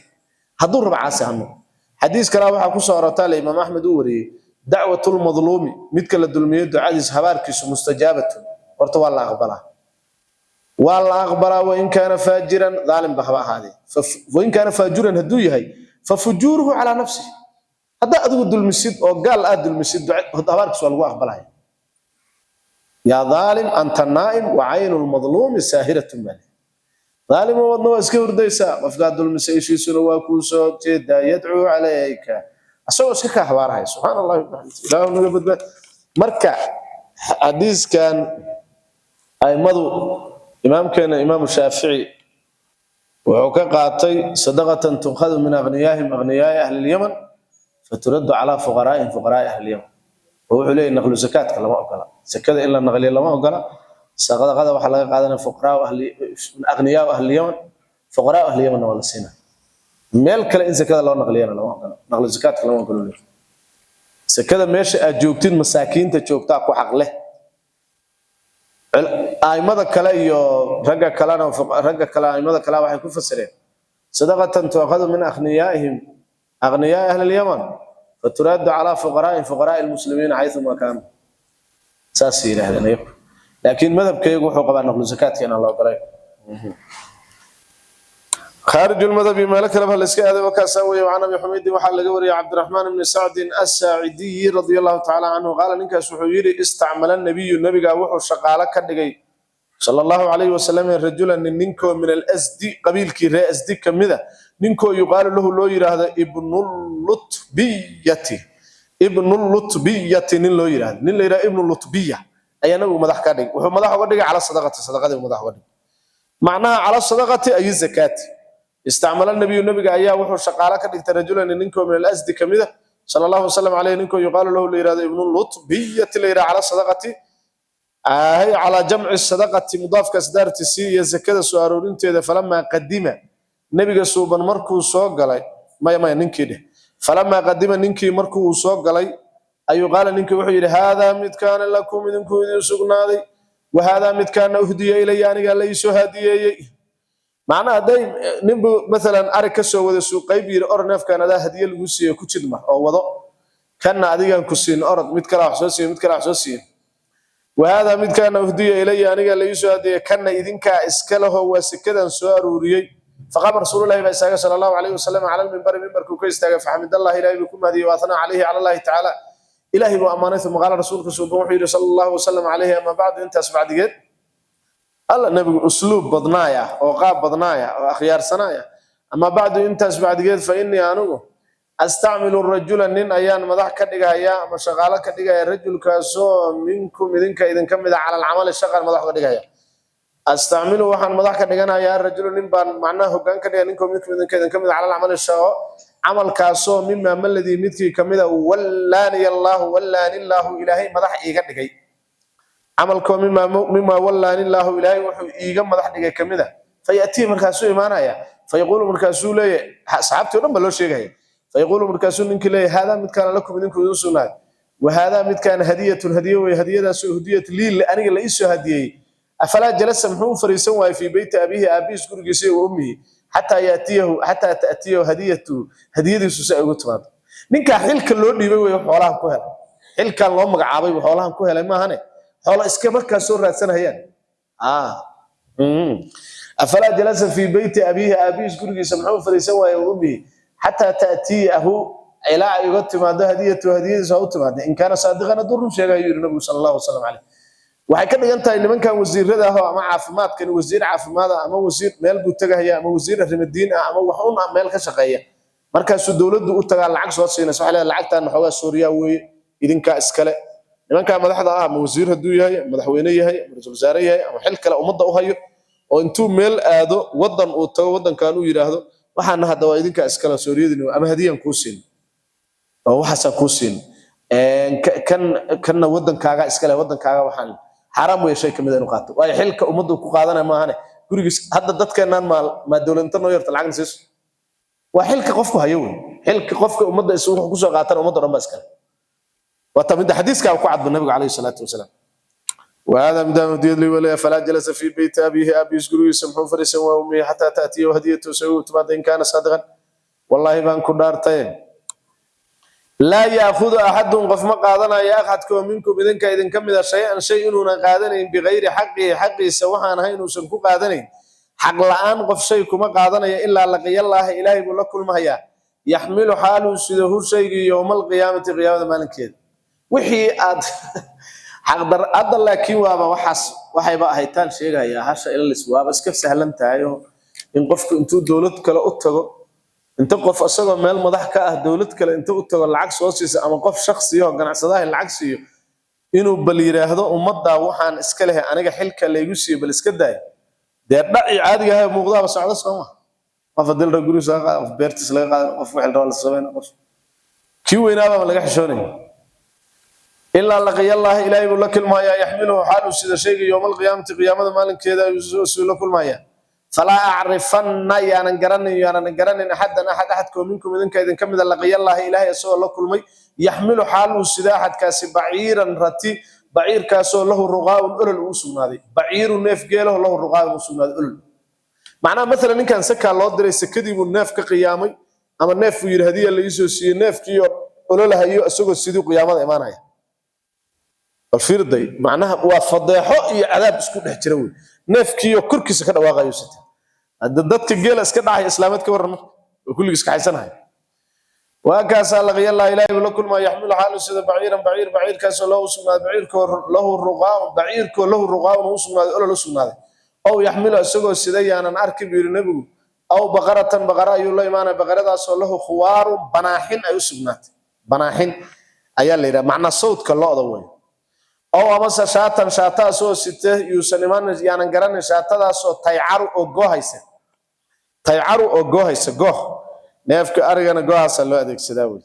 S1: hadduu rabo caasi ha noqdo. Xadiis kale waxaa ku soo aroortaa le Imaam Axmed uu wariyey: dacwat lmadluumi, midka la dulmiyey ducadiis, habaarkiisu, mustajaabatun, horta waa la aqbalaa, waa la aqbalaa, wain kaana faajiran, dhaalim ba haba ahaadee. Wain kaana faajiran, hadduu yahay, fafujuuruhu calaa nafsihi. Haddaa adigu dulmisid oo gaal aad dulmisid, habaarkiis waa lagu aqbalaya. Yaa dhaalim, anta naa'im wa caynu lmadluumi saahiratun baa leh. Dhaalimo wadna waa iska hurdaysaa, qofkaa dulmisay ishiisuna waa kuu soo jeedaa, yadcuu calayka, asagoo iska kaa habaarahaya. Subxaana Allahi wabixamdi, Ilaahu naga badbaad. Marka xadiiskan aimadu, imaamkeena Imaamu Shaafici wuxuu ka qaatay sadaqatan tukhadu min aghniyaahim, aghniyaai ahli lyaman, faturaddu calaa fuqaraa'ihim, fuqaraai ahli lyaman. Oo wuxuu leeyahy naqlu zakaadka lama ogola, zakada in la naqliyo lama ogola. Sadaqada waxaa laga qaadanaya fuqaraa ahli, aghniyaa ahli yaman, fuqaraa ahli yamanna waa la siinaya. Meel kale in zakada loo naqliyana lama ogola, naqlu zakaadka lama ogola leeyahay. Zakada meesha aad joogtid masaakiinta joogtaa ku xaq leh. Aimada kale iyo ragga kalena, ragga kale, aimada kale waxay ku fasireen sadaqatan tuakhadu min aghniyaa'ihim, aghniyaai ahli lyaman, faturaaddu calaa fuqaraa'ihim, fuqaraa'i lmuslimiina xaythuma kaanuu, saasay yidhaahdeen iyagu. Laakiin madhabkaygu wuxuu qabaa naqlu zakaadka inaan la ogolayn. Khaarij lmadhabi, meelo kaleba la iska aaday. Wakaasaa weeye. Can Abi Xumaydin waxaa laga wariyay, Cabdiraxmaan ibni Sacdin Assaacidiyi radia Allahu tacaala canhu, qaala, ninkaas wuxuu yidhi: istacmala nabiyu, nabigaa wuxuu shaqaalo ka dhigay, sala Allahu calayhi wasalam, rajulan, nin, ninkoo min alasdi, qabiilkii ree Asdi ka mida, ninkoo yuqaalu lahu, loo yidhaahdo, Ibnulutbiyati, Ibnulutbiyati nin loo yidhahdo, nin la yidhahdo Ibnulutbiya ayaa nabigu madax ka dhigay. Wuxuu madax uga dhigay cala sadaqati, sadaqadii madax uga dhigay. Macnaha cala sadaqati ay zakaati. Istacmala nabiyu, nabiga ayaa wuxuu shaqaalo ka dhigtay, rajulan, ninkoo min alasdi ka mida, sala Allahu wasalam caleyh, ninkoo yuqaalu lahu, la yidhahdo Ibnulutbiyati, la yidhahdo, cala sadaqati ay calaa jamci sadaqati, mudaafka asdaartiisii iyo zakada soo aroorinteeda. Falamaa qadima, nabiga suuban markuu soo galay, maya maya, ninkii dheh, falamaa qadima, ninkii markuu uu soo galay ayuu, qaala, ninkii wuxuu yidhi: haadaa midkaana lakum, idinkuu idin sugnaaday, wa haadaa midkaana uhdiya ilaya, anigaa la iisoo hadiyeeyey. Macnaha hadday ninbu maalan arig ka soo wada suuq, qayb yidhi: orod, neefkan adaa hadiye lagu siiye, ku jidmar oo wado, kanna adigaan ku siin, orod, mid kale wax soo siiye, mid kale wax soo siiye. Wahaadaa midkaana uhdiya ilaya, aniga la iisoo hadiyey, kanna idinkaa iska leho, waa sekadan soo aruuriyey. Faqaama rasuululahi baa istaagay, sala Allahu calayhi wasalam, cala lmimbari, mimbarkuu ka istaagay. Faxamidallahi, Ilahay buu ku mahadiyey, waathnaa calayhi, cala Allahi tacaala, Ilahay buu ammaanay. Uma qaala, rasuulka suuban wuxuu yidhi, sala Allahu wasalam calayhi: ama bacdu, intaas bacdigeed. Alla, nebigu usluub badnaaya oo qaab badnaaya oo akhyaarsanaaya. Ama bacdu, intaas bacdigeed, fa innii, anigu, astacmilu rajula, nin ayaan madax ka dhigayaa ama shaqaalo ka dhigaya, rajulkaasoo minkum, idinka idinka mida, cala alcamali, shaqan madax uga dhigaya. Astacmilu, waxaan madax ka dhiganayaa, rajulu, nin baan macnaha hoggaan ka dhigaya, ninkoo minkum, idinka idinka mida, cala alcamali, shaqo. Camalkaasoo mimaa maladii midkii kamida wallaaniya allaahu, wallaani illaahu, Ilaahay madax iiga dhigay. Camalkoo mimaa wallaani illaahu, Ilaahay wuxuu iiga madax dhigay kamida. Fayatii, markaasuu imaanaya. Fayaquulu, markaasuu leeyahay, asxaabtii o dhan ba loo sheegaya. Fayaquulu, markaasuu ninkii leeyahay: haadaa midkaana lakum, idinku idin sugnaaday. Wahaadaa midkaan hadiyatun, hadiye wey, hadiyadaasoo hudiyat lii, aniga la iisoo hadiyey. Afalaa jalasa, muxuu u fariisan waayey, fii beyti abiihi, aabihiis gurigiisa, wa ummihi, xataa yaatiyahu, xataa ta'tiyahu hadiyatu, hadiyadiisu si ay ugu timaado? Ninkaa xilka loo dhiibay wey xoolahan ku helay. Xilkan loo magacaabay buu xoolahan ku helay, maahane xoola iska markaa soo raadsanayaan. Afalaa jalasa fii beyti abiihi, aabihiis gurigiisa muxuu u fariisan waayey, wa ummihi, xataa ta'tiyahu, ilaa ay uga timaado, hadiyatu, hadiyadiisu ha u timaado, in kaana saadiqan, hadduu run sheegayo, yidhi Nabigu sala Allahu wasalam caleyh. Waxay ka dhigan tahay nimankan wasiirada ah oo ama caafimaadkan, wasiir caafimaad ah ama wasiir meel buu tegahaya ama wasiir arrimo diin ah ama wax un ah meel ka shaqeeya, markaasuu dowladdu u tagaa, lacag soo siinaysa. Waxay leedahay: lacagtan xoogaa Suuriya weeye, idinkaa iskale. Nimankaa madaxda ah, ama wasiir hadduu yahay, madaxweyne yahay, ama ra-iisul wasaare yahay, ama xil kale ummadda u hayo, oo intuu meel aado, waddan uu tago, waddankan uu yidhaahdo: waxaana hadda waa idinkaa iskale, Suuriyadini ama hadiyan kuu siin oo waxaasaan kuu siin, kan kanna waddankaaga iskale, waddankaaga waxaan xaaraam weeye shay kamid a inuu qaato, waayo xilka ummaddu ku qaadanaya maahane. Gurigiis hadda dadkeennan maa dowladinta noo yarta lacagna siiso. Waa xilka qofku hayo wey. Xilka qofka ummadda is wuxuu kusoo qaatana, ummadda dhan ba iskale. Waa ta midda xadiiskaa ku cadba Nabiga calayhi salaatu wasalaam. وهذا مدام هدية لي ولا فلا جلس في بيت أبيه، أبي gurigiisa muxuu fariisan waa ummihi، حتى تأتيه هديته سوي إن كان صادقا. والله baan ku dhaartay, laa yaakudu axadun, qof ma qaadanayo, axadkoo minkum, idinka idinka mida, shay-an shay inuunan qaadanayn, bikayri xaqihi, xaqiisa waxaan ahay inuusan ku qaadanayn. Xaq la'aan qof shay kuma qaadanayo, ilaa laqiyallaaha, Ilaahay buu la kulmahayaa, yaxmilu, xaaluu sido, hu shaygii, yowma alqiyaamati, qiyaamada maalinkeeda. Wixii aad xaqdar hadda laakiin waaba waxaas waxayba ahaytaan sheegayaa hasha ilalis, waaba iska sahlan tahay oo in qofku intuu dowlad kale u tago, inta qof isagoo meel madax ka ah dowlad kale inta u tago lacag soo siisa, ama qof shakhsiya oo ganacsadaha lacag siiyo, inuu bal yidhaahdo: ummaddaa waxaan iska lehay, aniga xilka laygu siiyo bal iska daay. Dee dhaci caadiga ah muuqdaaba socdo, sooma? Qof hadii la rabo gurigiisa laga qaado, qof beertiis laga qaado, qof wixii la rabo la sameyn, qof kii weynaababa laga xishoonaya. Ilaa laqiyallaahi, Ilaahay buu la kulmayaa, yaxmiluhu, xaaluu sida shayga, yowma alqiyaamati, qiyaamada maalinkeeda ayuu suu la kulmayaa. Falaa acrifanna, yaanan garanin, yaanan garanin, axadan axad, axadkoo minkum, idinka idinka mida, laqiyallaahi, Ilaahay isagoo la kulmay, yaxmilu, xaal uu sida axadkaasi, baciiran, rati, baciirkaasoo lahu ruqaa'un, olol uu u sugnaaday. Baciiru, neef geelaho, lahu ruqaa'un, u sugnaaday olol. Macnaha, maalan ninkan sakaa loo diray, sakadii buu neef ka qiyaamay, ama neef buu yidhi hadiya la iisoo siiyey, neefkii oo ololahayo isagoo sidii qiyaamada imaanaya. Bal fiirday, macnaha waa fadeexo iyo cadaab isku dhex jira wey. Neefkiiyo korkiisa ka dhawaaqayo sita. Hadda dadka geela iska dhacaya islaameed ka warran marka oo kulligiis kaxaysanaya. Waa kaasaa laqiyallah, Ilaahay buu la kulmaa, yaxmilu, xaalu sida, baciiran, baciir, baciirkaasoo lahu sugnaaday, baciirkoo lahu ruqaa'un, baciirkoo lahu ruqaa'un uu sugnaaday, olol u sugnaaday. Ow yaxmilu, isagoo sida yaanan arki, buu yidhi Nebigu. Aw baqaratan, baqara ayuu la imaanaya, baqaradaasoo lahu khuwaarun, banaaxin ay u sugnaatay. Banaaxin ayaa la yidhaha, macnaa sawdka lo'da wey. Ow amase shaatan, shaataasoo site yuusan iman yaanan garanin, shaatadaasoo taycaru, oo goohaysa, taycaru, oo goohaysa, gooh. Neefka arigana goohaasaa loo adeegsadaa wey.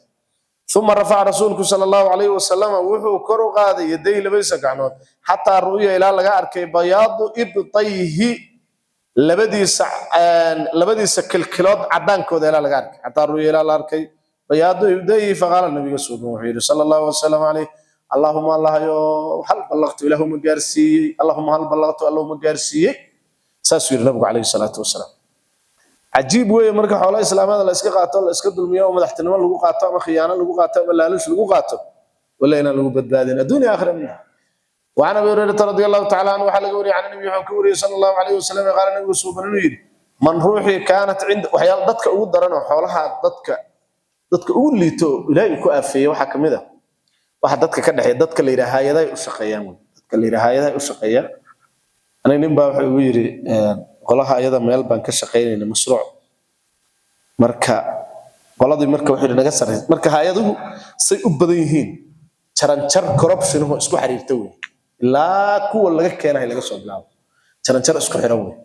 S1: Uma rafaca rasuulku sala Allahu calayhi wasalam, wuxuu kor u qaaday, yadayhi, labadiisa gacnood, xataa ru'ya, ilaa laga arkay, bayaadu ibtayhi, labadiisa kilkilood cadaankooda ilaa laga arkay. Xataa ru'ya, ilaa la arkay, bayaadu ibtayhi. Faqaala, nabiga suuban wuxuu yidhi sala Allahu wasalam calayh: allahuma, Allahayo, hal ballaqtu, Ilaahuma gaarsiiyey? Allahuma hal ballaqtu, Allahuma gaarsiiyey? Saasuu yidhi nabigu calayhi salaatu wasalaam. Cajiib weeye. Marka xoola islaamada la iska qaato, la iska dulmiyo, oo madaxtinimo lagu qaato ama khiyaano lagu qaato ama laalush lagu qaato, wala inaan lagu badbaadin adduunya aakhira minha. وعن ابي هريره رضي الله تعالى عنه، وحا وري، عن النبي، wuxuu ka wariyay، صلى الله عليه وسلم، قال، nabigu suuban inuu yidhi: man ruuxii kaanat cind, waxyaal dadka ugu daran oo xoolaha dadka ugu liito Ilaahay ku aafeeyay waxaa kamid ah waxa dadka ka dhexeeya, dadka la yidhaha hay'adahay u shaqeeyaan wey. Dadka la yidhaha hay'adahay u shaqeeyaan. Aniga nin baa wuxuu igu yidhi: qolaha ayada meel baan ka shaqaynayna mashruuc. Marka qoladii marka wuxuu yidhi naga sarreysa. Marka hay-aduhu say u badan yihiin, jaranjar corruption isku xiriirta wey, ilaa kuwa laga keenayo laga soo bilaabo, jaranjar isku xiran wey.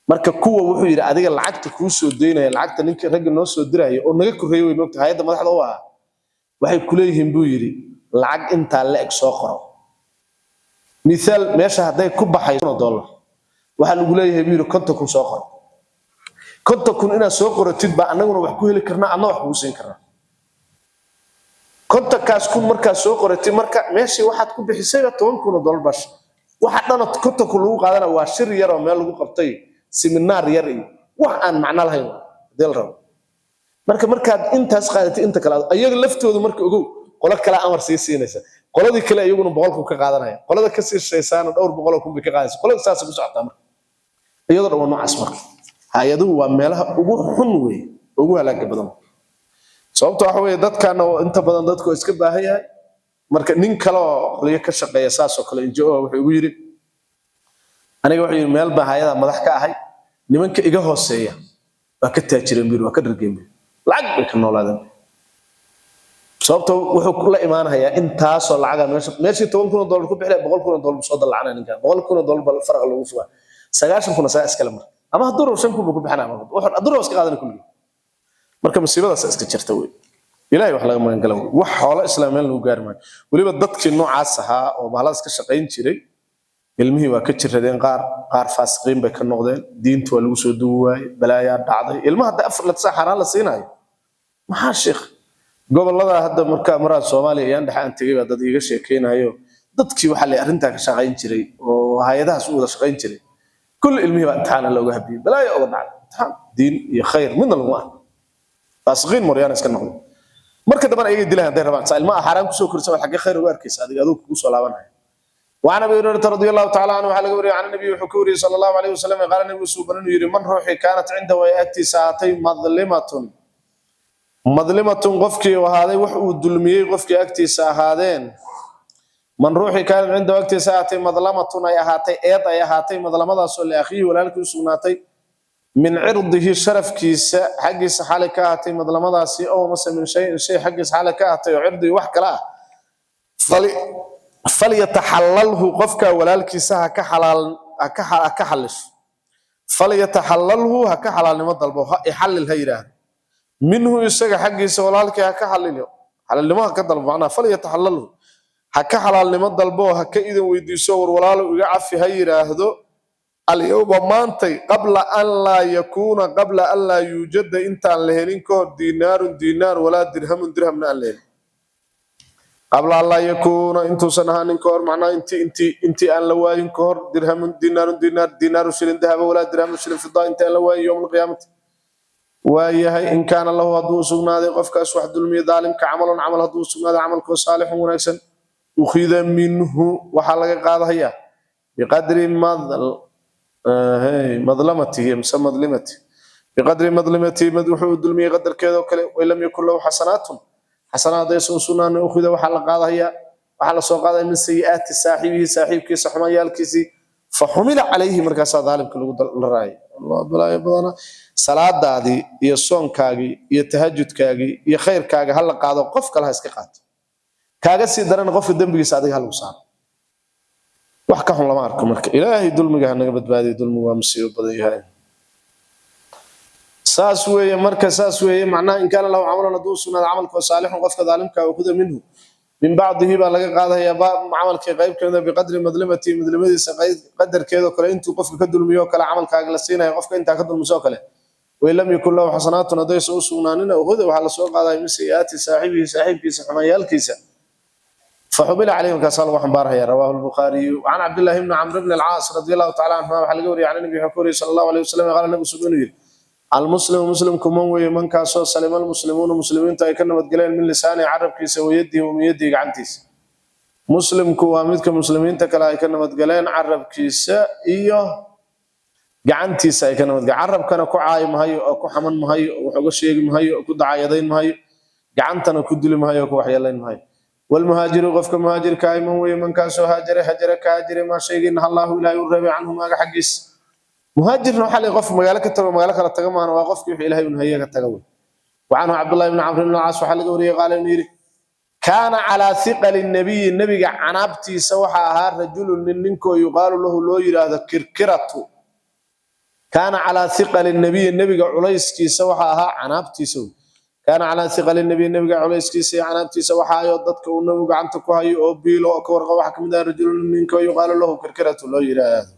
S1: Marka kuwa wuxuu yidhi adiga lacagta kuu soo deynaya, lacagta ninka ragga noo soo diraya oo naga korreeyay, way moogta hay'adda madaxda u ahaa, waxay kuleeyihiin buu yidhi lacag intaa la eg soo qoro. Mithaal, meesha hadday ku baxayso dollar, waxaa lagu leeyahay buu yidhi 50,000 soo qoro. 50,000 inaad soo qoratid baa annaguna wax ku heli karnaa, adna wax kugu siin karnaa. 50,000 markaad soo qoratid, marka meeshii waxaad ku bixisayba $10,000 baa. Waxa dhana 50,000 lagu qaadana waa shir yar oo meel lagu qabtay, seminaar yar iyo wax aan macno lahayn hadii la rabo. Marka markaad intaas qaadatid, inta kale ayaga laftoodu marka ogow qolo kale amar sii siinaysa, qoladii kale iyaguna 100,000 ka qaadanaya, qolada ka sii shaysaana dhowr boqoloo kun bay ka qaadaysa, qolada saasay ku socotaa. Marka iyadoo dhan waa noocaas. Marka hay'aduhu waa meelaha ugu xun wey, ugu halaaga badan. Sababta waxa weeye dadkana oo inta badan dadku iska baahan yahay. Marka nin kale oo qolyo ka shaqeeya saas oo kale NGO wuxuu igu yidhi aniga, wuxuu yidhi meel baa hay'ada madax ka ahay, nimanka iga hooseeya waa ka taajireen buu yidhi, waa ka dhargeen buu yidhi, lacag bay ka noolaadeen. Sababta wuxuu la imaanayaa intaasoo lacaga meesha, meeshii $10,000 ku bixilaya $100,000 buu soo dallacanaya ninkan. $100,000 baa faraqa lagu shubaa, 90,000 saa iskale. Marka ama hadduu rabo 5,000 buu ku bixinaya, marka wuxuu hadduu rabo iska qaadanaya kulligii. Marka musiibadaas iska jirta wey, Ilaahay wax laga magan gala wey. Wax xoolo islaam meel lagu gaari maayo. Weliba dadkii noocaas ahaa oo bahaladaas ka shaqayn jiray, ilmihii waa ka jiradeen qaar, qaar faasiqiin bay ka noqdeen, diinta waa lagu soo duwi waayey, balaayaa dhacday. Ilmaha hadda afar la xaaraan la siinayo maxaa sheekh gobolada hadda marka maraa Soomaaliya ayaan dhexe aan tegay baa dad iiga sheekeynayo, dadkii waxaa la arrintaa ka shaqayn jiray oo hay'adahaas u wada shaqayn jiray, kulli ilmihii baa imtixaan looga habiyey, balaayo uga dhacday, imtixaan diin iyo khayr midna laguma arko, faasiqiin moryaan iska noqday. Marka dambana ayagay dilayan hadday rabaan. Saa ilmaha xaaraan kusoo korisa waa xaggee khayr uga arkaysa adiga aduu kugu soo laabanaya. وعن ابي هريره رضي الله تعالى عنه وحلق وري عن النبي وحكوري صلى الله عليه وسلم، قال النبي سبحانه يري من روحي كانت عنده وياتي ساعتين مظلمه، مظلمه qofkii ahaaday wax uu dulmiyey, qofkii agtiisa ahaadeen, من ruuxii كانت عنده agtiisa ahaatay مظلمة ay ahaatay, eed ay ahaatay, madlamadaasoo لأخيه walaalkii u sugnaatay, من عرضه sharafkiisa xaggiisa xaalay ka ahaatay madlamadaasi, أو mase من شيء shay xaggiisa xaalay ka ahaatay oo cirdihi wax kale ah, فليتحلله qofka walaalkiisa ha ka xalaal ha ka xalisho, فليتحلله ha ka xalaalnimo dalbo, ha ixallil ha yidhaahdo, منه isaga xaggiisa walaalkii ha ka xaliliyo, xalaalnimo ha ka dalbo. Macnaha فليتحلله ha ka xalaalnimo dalbo, ha ka idan weydiiso, war walaalo iga cafi ha yidhaahdo, اليوم maantay, قبل أن لا يكون قبل أن لا يوجد intaan la helin kahor, دينار diinaar, ولا درهم dirhamna aan la helin, قبل أن لا يكون intuusan ahaanin kahor, macnaha intii aan la waayin kahor, درهم دينار diinaar, diinaaru shilin dahaba, ولا درهم shilin fida intii aan la waayin يوم القيامة. Waayahay, إن كان له hadduu usugnaaday qofkaas wax dulmiya daalimka عمل camal hadduu usugnaaday, camalkoo صالح wanaagsan, أخذ منه waxaa laga qaadahayaa بقدر مظلمته mise مظلمته، بقدر مظلمته mid wuxuu dulmiyey qadarkeeda oo kale. وإن لم يكن له حسنات xasanaad haddaysan u sugnaanin, أخذ waxaa la qaadahayaa, waxaa la soo qaadaya من سيئات صاحبه saaxiibkiisa xumayaalkiisii, فحمل عليه markaasaa daalimka lagu la raayay. Allah, balaayo badana. Salaadaadii iyo soonkaagii iyo tahajudkaagii iyo khayrkaaga ha la qaado, qof kale ha iska qaato. Kaaga sii daran qofka dembigiisa adiga ha lagu saaro. Wax ka xun lama arko. Marka Ilaahay dulmiga ha naga badbaadiyo, dulmigu waa musiibo badan yahay. Saas weeye. Marka saas weeye macnaha, إن كان له عمل hadduu sugnaado camalkoo صالح qofka daalimka, أخذ منه من بعضه baa laga qaadaya camalkii qayb kamida, بقدر مظلمته madlimadiisa qadarkeedoo kale, intuu qofka ka dulmiyo kale camalkaaga la siinaya, qofka intaa ka dulmiso kale. وإن لم يكن له حسنات haddaysan u sugnaanina, أخذ waxaa lasoo qaadaya من سيئات صاحبه saaxiibkiisa xumayaalkiisa, فحمل عليه markaasaa lagu xambaarhaya. رواه البخاري. وعن عبد الله بن عمرو بن العاص رضي الله تعالى عنهما waxaa laga wariyay عن النبي wuxuu ka wariyay صلى الله عليه وسلم، قال nabigu sugan yiri المسلم muslimku من weeye mankaasoo سلم المسلمون muslimiintu ay ka nabadgaleen من لسانه carabkiisa, ويده ومن يده gacantiisa. Muslimku waa midka muslimiinta kale ay ka nabadgaleen carabkiisa iyo gacantiisa ay ka nabadgaleen. Carabkana ku caayi mahayo oo ku xaman mahayo oo wax uga sheegi mahayo oo ku dacaayadayn mahayo, gacantana ku dili mahayo oo ku waxyeelayn mahayo. والمهاجر qofka muhaajirka ah من weeye mankaasoo هجر هجر ka haajiray ما shaygii نهى الله ilaahay u reebay عنه maaga xaggiis. Muhaajirna waxaa la qof magaalo ka tago magaalo kala taga maana, waa qofkii wuxuu Ilaahay u nahiyay ka taga wey. وعنه عبد الله بن عمرو بن العاص waxaa laga wariyay qaala inuu yidhi كان على ثقل النبي nabiga canaabtiisa waxaa ahaa رجل nin, ninkoo يقال له loo yiraahdo كركرة. Kaana calaa hiqali nabiyi, nebiga culayskiisa waxa ahaa canaabtiisa wey. Kaana calaa hiqali nabiyi, nebiga culayskiisa iyo canaabtiisa waxa ayoo dadka uu nebigu gacanta ku hayo oo biilo oo ka warqabo waxa kamid ah rajulun ninka yuqaalu lahu Kirkiratu loo yidhaahdo.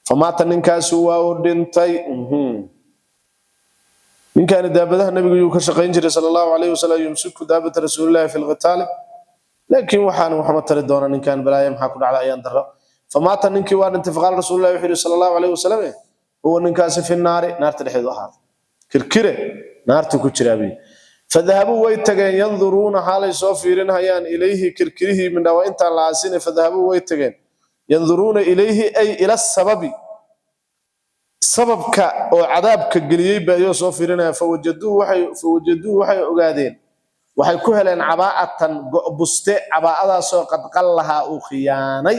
S1: Famaata, ninkaasu waa uu dhintay. Ninkaani daabadaha nebigu yuu ka shaqayn jiray sala Allahu calayhi wasalam, yumsiku daabata rasuulillahi fi lqitaali. Laakiin waxaan waxma tari doona ninkan, balaaya maxaa ku dhacda, ayaan darro. Famaata, ninkii waa dhintay. Faqaala rasuulullahi, wuxuu yidhi sala Allahu calayhi wasalam, huwa, ninkaasi, fi naari, naarta dhexdeedu ahaaday. Kirkire naartu ku jiraa buyi. Fadahabuu, way tageen, yanduruuna, xaalay soo fiirinhayaan, ilayhi, kirkirihii mindha waa intaan la aasine. Fadahabuu, way tageen, yanduruuna ilayhi ay ila sababi, sababka oo cadaabka geliyey ba ayoo soo fiirinaya. Fawajaduu, waxay ogaadeen, waxay ku heleen cabaa'atan, go'-buste, cabaa'adaasoo qad qallahaa, uu khiyaanay.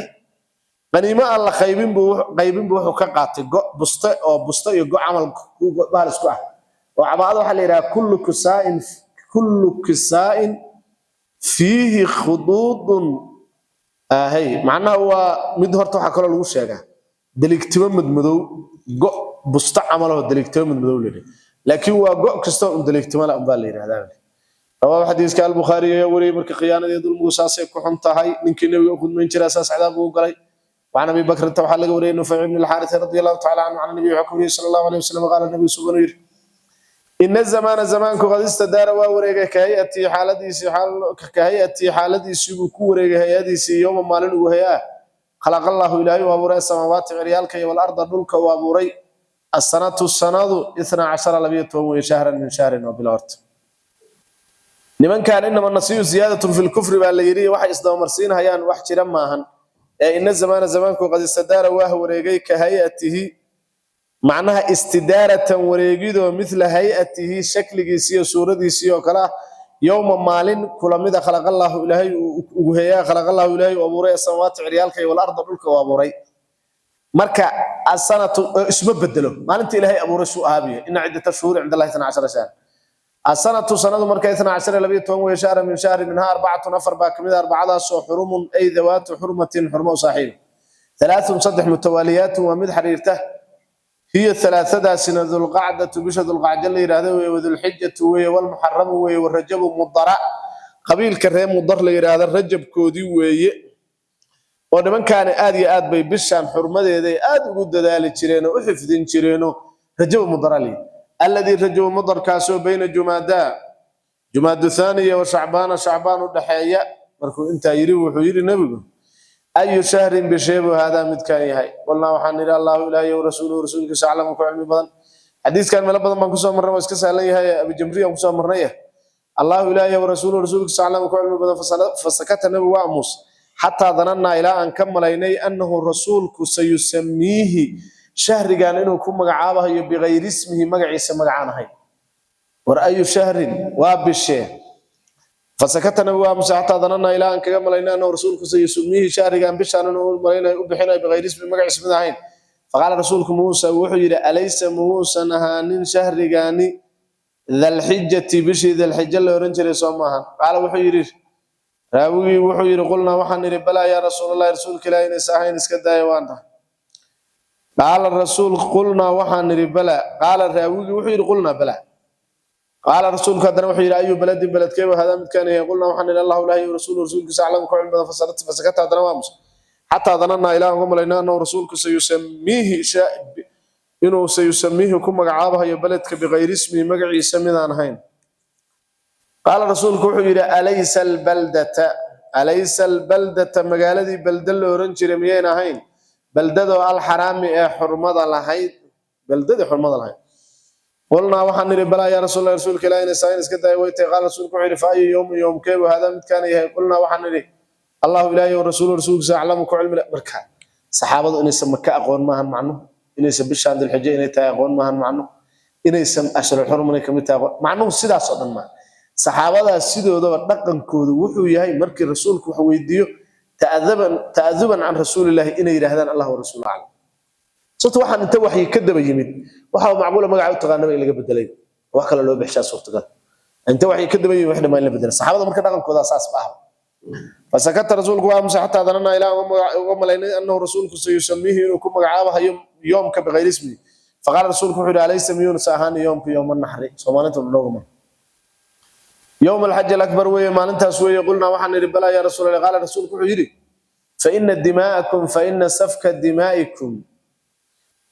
S1: Qaniimo aan la qaybin buu wuxuu ka qaatay go' buste oo buste iyo go' camal bahal isku ah. Oo cabaa'ada waxaa la yidhaha kullu kisaa'in fiihi khuduudun ahay. Macnaha waa mid horta waxaa kaloo lagu sheegaa deligtimo madmadow, go' busto camal oo deligtimo madmadow la yidhaha, laakiin waa go' kastoo un deligtimo la unbaa la yidhahdaa. Rawaahu, xadiiska, Albukhaari ayaa wariyey. Marka khiyaanadii dulmigu saasay ku xun tahay. Ninkii nebiga u khudmayn jiraa saas cadaab ugu galay. وعن ابي بكر waxaa laga wariyay نفيع بن الحارث رضي الله تعالى عنه، عن النبي wuxuu ka wariyay صلى الله عليه وسلم، قال النبي subhanahu yiri: إن الزمان, zamaanku, قد استدار, waa wareegay, كهيئته, xaaladiisii, كهيئته, xaaladiisii buu ku wareegay, hay-adiisii, يوم, maalin ugu hay-ah, خلق الله, ilaahay uu abuuray, السماوات, ciryaalka, iyo والأرض, dhulka uu abuuray. السنة, sanadu, 12, 12 wey, شهرا, من شهر, oo bilo. Horta nimankan إنما النسيء زيادة في الكفر baa la yidhi. Waxay isdabamarsiinhayaan wax jira maahan. Ee إن الزمان, zamaanku, قد استدار, waa wareegay, كهيئته, macnaha استدارة, wareegidoo, مثل هيئته, shakligiisii iyo suuradiisii oo kale ah, يوم, maalin kula mida, خلق الله, ilaahay ugu heeyaa, خلق الله, ilaahay uu abuuray, السماوات, ciryaalka, iyo والأرض, dhulka uu abuuray. Marka السنة isma bedelo, maalinta ilaahay abuuray suu ahaabiyo. إن عدة الشهور عند الله 12 شهر. السنة, sanadu marka, 12, 12 wey, شهر, من شهر. منها أربعة, afar baa kamid ah, arbacadaasoo حرم, ay ذوات حرمة, xurmo u saaxiiba. ثلاث, saddex, متواليات, waa mid xiriirta. هي, ثلاثadaasina, ذو القعدة, bisha dulqacdo la yidhaahdo weye, وذو الحجة weye, والمحرم weye, ورجب مضر, qabiilka reer Mudar la yidhaahdo rajabkoodii weeye. Oo nimankaani aad iyo aad bay bishan xurmadeeday aad ugu dadaali jireen oo u xifdin jireenoo رجب مضر li الذي, رجب mudarkaasoo, بين جمادى, جمادى الثانية, وشعبان, shacbaan u dhaxeeya. Markuu intaa yidhi, wuxuu yidhi nebigu: أي شهر, bisheebu, هذا, midkaan yahay? قلنا, waxaan nidhi: الله, ilaahay, ورسوله, rasuulkiisa, أعلم, ku cilmi badan. Xadiiskan meelo badan baan kusoo marnay, waa iska sahlan yahay. Abijamriyan kusoo marnay. الله, ilaahay, ورسوله, rasuulkiisa, أعلم, ku cilmi badan. فسكت, nebigu waa aamus, حتى ظننا, ilaa aan ka malaynay, أنه, rasuulku, سيسميه, shahrigan inuu ku magacaabayo, بغير اسمه, magaciisa magacaan ahayn. War أي شهر, waa bishee? فسكت, nabigu waa aamusay, حتى ظننا, ilaa aan kaga malaynay, أنه, rasuulku, سيسميه, shahrigan, bishaan inuu malaynayo, u bixinayo, بغير اسمه, magaciisa mid ahayn. فقال, rasuulku muusa wuxuu yidhi: أليس, muusan ahaanin shahrigaani ذا الحجة, bishii dalxija la oran jiray soo maahan? Qaala, wuxuu yidhi raawigii, wuxuu yidhi: قلنا, waxaan nidhi: بلى يا رسول الله, rasuulka ilahi, inaysa ahayn iska daaya waan tahay. قال rasuul, قلنا, waxaan nidhi: بلى. قال, raawigii wuxuu yidhi: قلنا بلى. قال, rasuulku haddana wuxuu yidhi: أي بلد, beledkeeba, هذا, midkaan yahay? قلنا, waxaan nidhi: الله, ilahi, ورسوله, rasuulkiisa, أعلم, ku cilmi badan. فسكت, haddana waa aamusay, حتى ظننا, ilaa uga malayna, أنه, rasuulku, سيسميه, inuu, سيسميه, ku magacaabahayo beledka, بغير اسمه, magaciisa midaan ahayn. قال, rasuulku wuxuu yidhi: أليس البلدة, أليس البلدة, magaaladii balda la oran jiray miyayn ahayn, baldadoo الحرام, ee xurmada lahayd, baldadii xurmada lahayd? قلنا, waxaan nidhi: بلى يا رسول الله, rasuulka ilahi, inay sayn iska daaya way tahay. قال, rasuulku wuxuu yidhi: فأي يوم, yoomkeebu, هذا, midkaan yahay? قلنا, waxaan nidhi: الله, ilaahi, ورسوله, rasuulkiisa, أعلم, ku cilmi. Marka saxaabadu inaysan Maka aqoon maahan macno, inaysan bishaan dilxijo inay tahay aqoon maahan macno, inaysan أشهر الحرم inay kamid tahay aqoon macnuhu sidaas oo dhan maaha. Saxaabadaas sidoodaba dhaqankoodu wuxuu yahay markii rasuulku wax weydiiyo, تأدبا عن رسول الله, inay yidhaahdaan: الله ورسوله أعلم. Sababto waxaan inta waxyi ka daba yimid, waxa macquula magaca u taqaanaba in laga bedelay, wax kale loo bixshaa suurtagal. Inta waxyi ka daba yimid wax dhamaan in la bedelay. Saxaabada marka dhaqankooda saas ba ah. فسكت, rasuulku waa aamusay, حتى ظننا, ilaa uga malaynay, أنه, rasuulku, سيسميه, inuu ku magacaabahayo yoomka, بغير اسمه. Faqaala, rasuulku wuxuu yidhi: "Alaysa, miyuunsa ahaan yoomku yowma naxri?" Soo maalinta dhowma yowm alxaj alakbar weeye, maalintaas weeye. Qulnaa, waxaan nidhi: "Balaa, yaa rasuul Allah." Qaala, rasuulku wuxuu yidhi: "Faina dima'akum, faina safka dimaa'ikum,"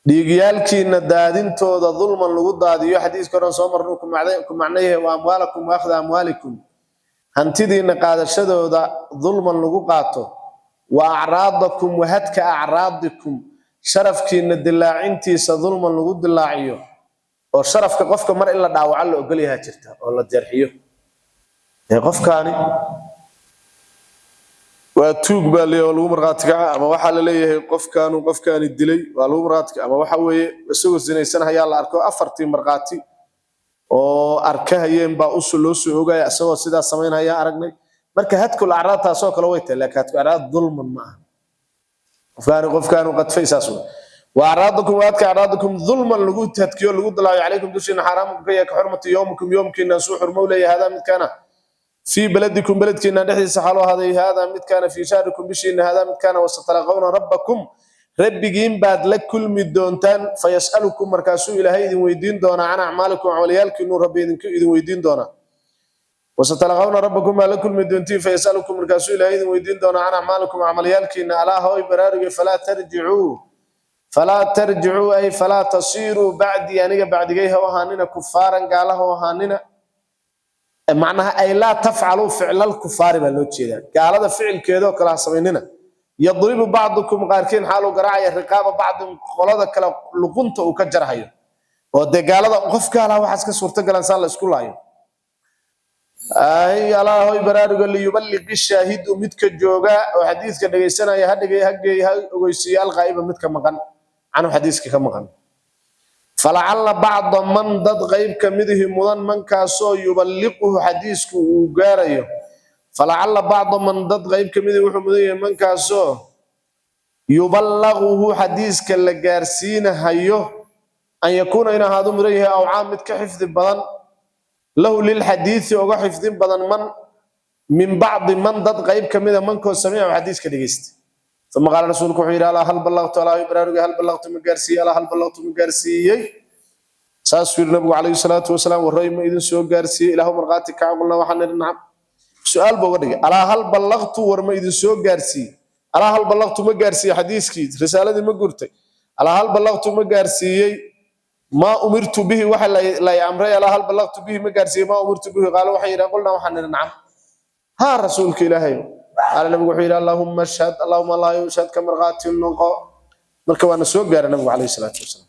S1: dhiigyaalkiina daadintooda, dulman lagu daadiyo, xadiiska horan soo marnuu ku macno yahay, wa amwaalakum wa akhda amwaalikum, hantidiina qaadashadooda dulman lagu qaato, wa acraadakum wa hadka acraadikum, sharafkiina dilaacintiisa dulman lagu dilaaciyo, oo sharafka qofka mar in la dhaawaco la ogol yahaa jirta oo la jarxiyo. Ee qofkaani waa tuug baa leeyahay oo lagu markhaati kaca, ama waxaa la leeyahay qofkaanu qofkaani dilay waa lagu markhaati kaca, ama waxa weeye isagoo sinaysan hayaa la arko, afartii markhaati oo arkahayeen baa usul loo soo ogaya, isagoo sidaas samaynaya aragnay. Marka hadkul acraad taasoo kale way tahay, laakiin hadku acraad dulman ma aha. Qofkaani qofkaanu qadfay, saas wey. Wa acraadakum wa hadka acraadakum dulman lagu hadkiyo, lagu dilaayo, calaykum, dushiina xaaraamun ka yahay, ka xurmati yowmikum, yoomkiina suu xurmo u leeyahay, hadaa midkaana, fii beladikum, beledkiina dhexdiisa xaaluu ahaaday, haadaa midkaana, fii shahrikum, bishiina, haadaa midkaana. Wasatalaqawna rabbakum, rabbigiin baad la kulmi doontaan, fayas'alukum, markaasuu Ilaahay idin weydiin doonaa, can acmaalikum, camalyaalkiinuu Rabbi idin weydiin doonaa. Wasatalaqawna rabbakum, baad la kulmi doontiin, fayas'alukum, markaasuu Ilaahay idin weydiin doonaa, can acmaalikum, camalyaalkiina. Alaa hooy, baraaruge, falaa tarjicuu, falaa tarjicuu, ay falaa tasiiruu, bacdii, aniga bacdigay ha u ahaanina, kufaaran, gaala ha u ahaanina. Macnaha ay laa tafcaluu ficlal kufaari baa loo jeedaa, gaalada ficilkeedoo kale ha samaynina. Yadribu bacdukum, qaarkiin xaaluu garaacaya, riqaaba bacdin, qolada kale luqunta uu ka jarhayo, oo dee gaalada qof gaalaha waxaas ka suurtagalan saa la isku laayo. Ay alaa hoy, baraaruga, liyuballiqi shaahidu, midka jooga oo xadiiska dhegaysanaya ha dhegay, ha geey, ha ogeysiiyo, alqaa'iba, midka maqan, canhu, xadiiska ka maqan. Falacalla bacda man, dad qayb ka midihi mudan, mankaasoo yuballiquhu, xadiisku uu gaarayo. Falacalla bacda man, dad qayb ka midihi wuxuu mudan yahay, mankaasoo yuballaquhu, xadiiska la gaarsiinahayo, an yakuuna, in ahaadu mudan yahay, awcaa, mid ka xifdi badan, lahu lilxadiisi oga xifdin badan, man min bacdi man, dad qayb ka mida, mankoo samica, xadiiska dhegeysta. Uma qaala, rasuulku wuxuu yidhi: "Alaa, hal ballaqtu?" Alaa baraaruga, hal ballaqtu, ma gaarsiiyey? Alaa, hal ballaqtu, ma gaarsiiyey? Saasuu yidhi nabigu calayhi salaatu wasalaam. Warray, ma idin soo gaarsiiyey? Ilaahu markhaati kaca. Qulna, waxaan nidhi: "Nacam." Su-aal buu uga dhigay: "Alaa, hal ballaqtu?" War, ma idin soo gaarsiiyey? Alaa, hal ballaqtu, ma gaarsiiyey xadiiskii? Risaaladii ma gurtay? Alaa, hal ballaqtu, ma gaarsiiyey maa umirtu bihi, waxa la amray? Alaa, hal ballaqtu bihi, ma gaarsiiyey maa umirtu bihi? Qaalo, waxay yidhahan: "Qulnaa," waxaan nidhi: "Nacam, haa, rasuulka Ilaahay." Qaala, nabigu wuxuu yidhi: "Allahumma ashhad, allahuma allah ashhad, ka markhaati noqo." Marka waana soo gaaray nabigu calayhi salaatu wasalaam,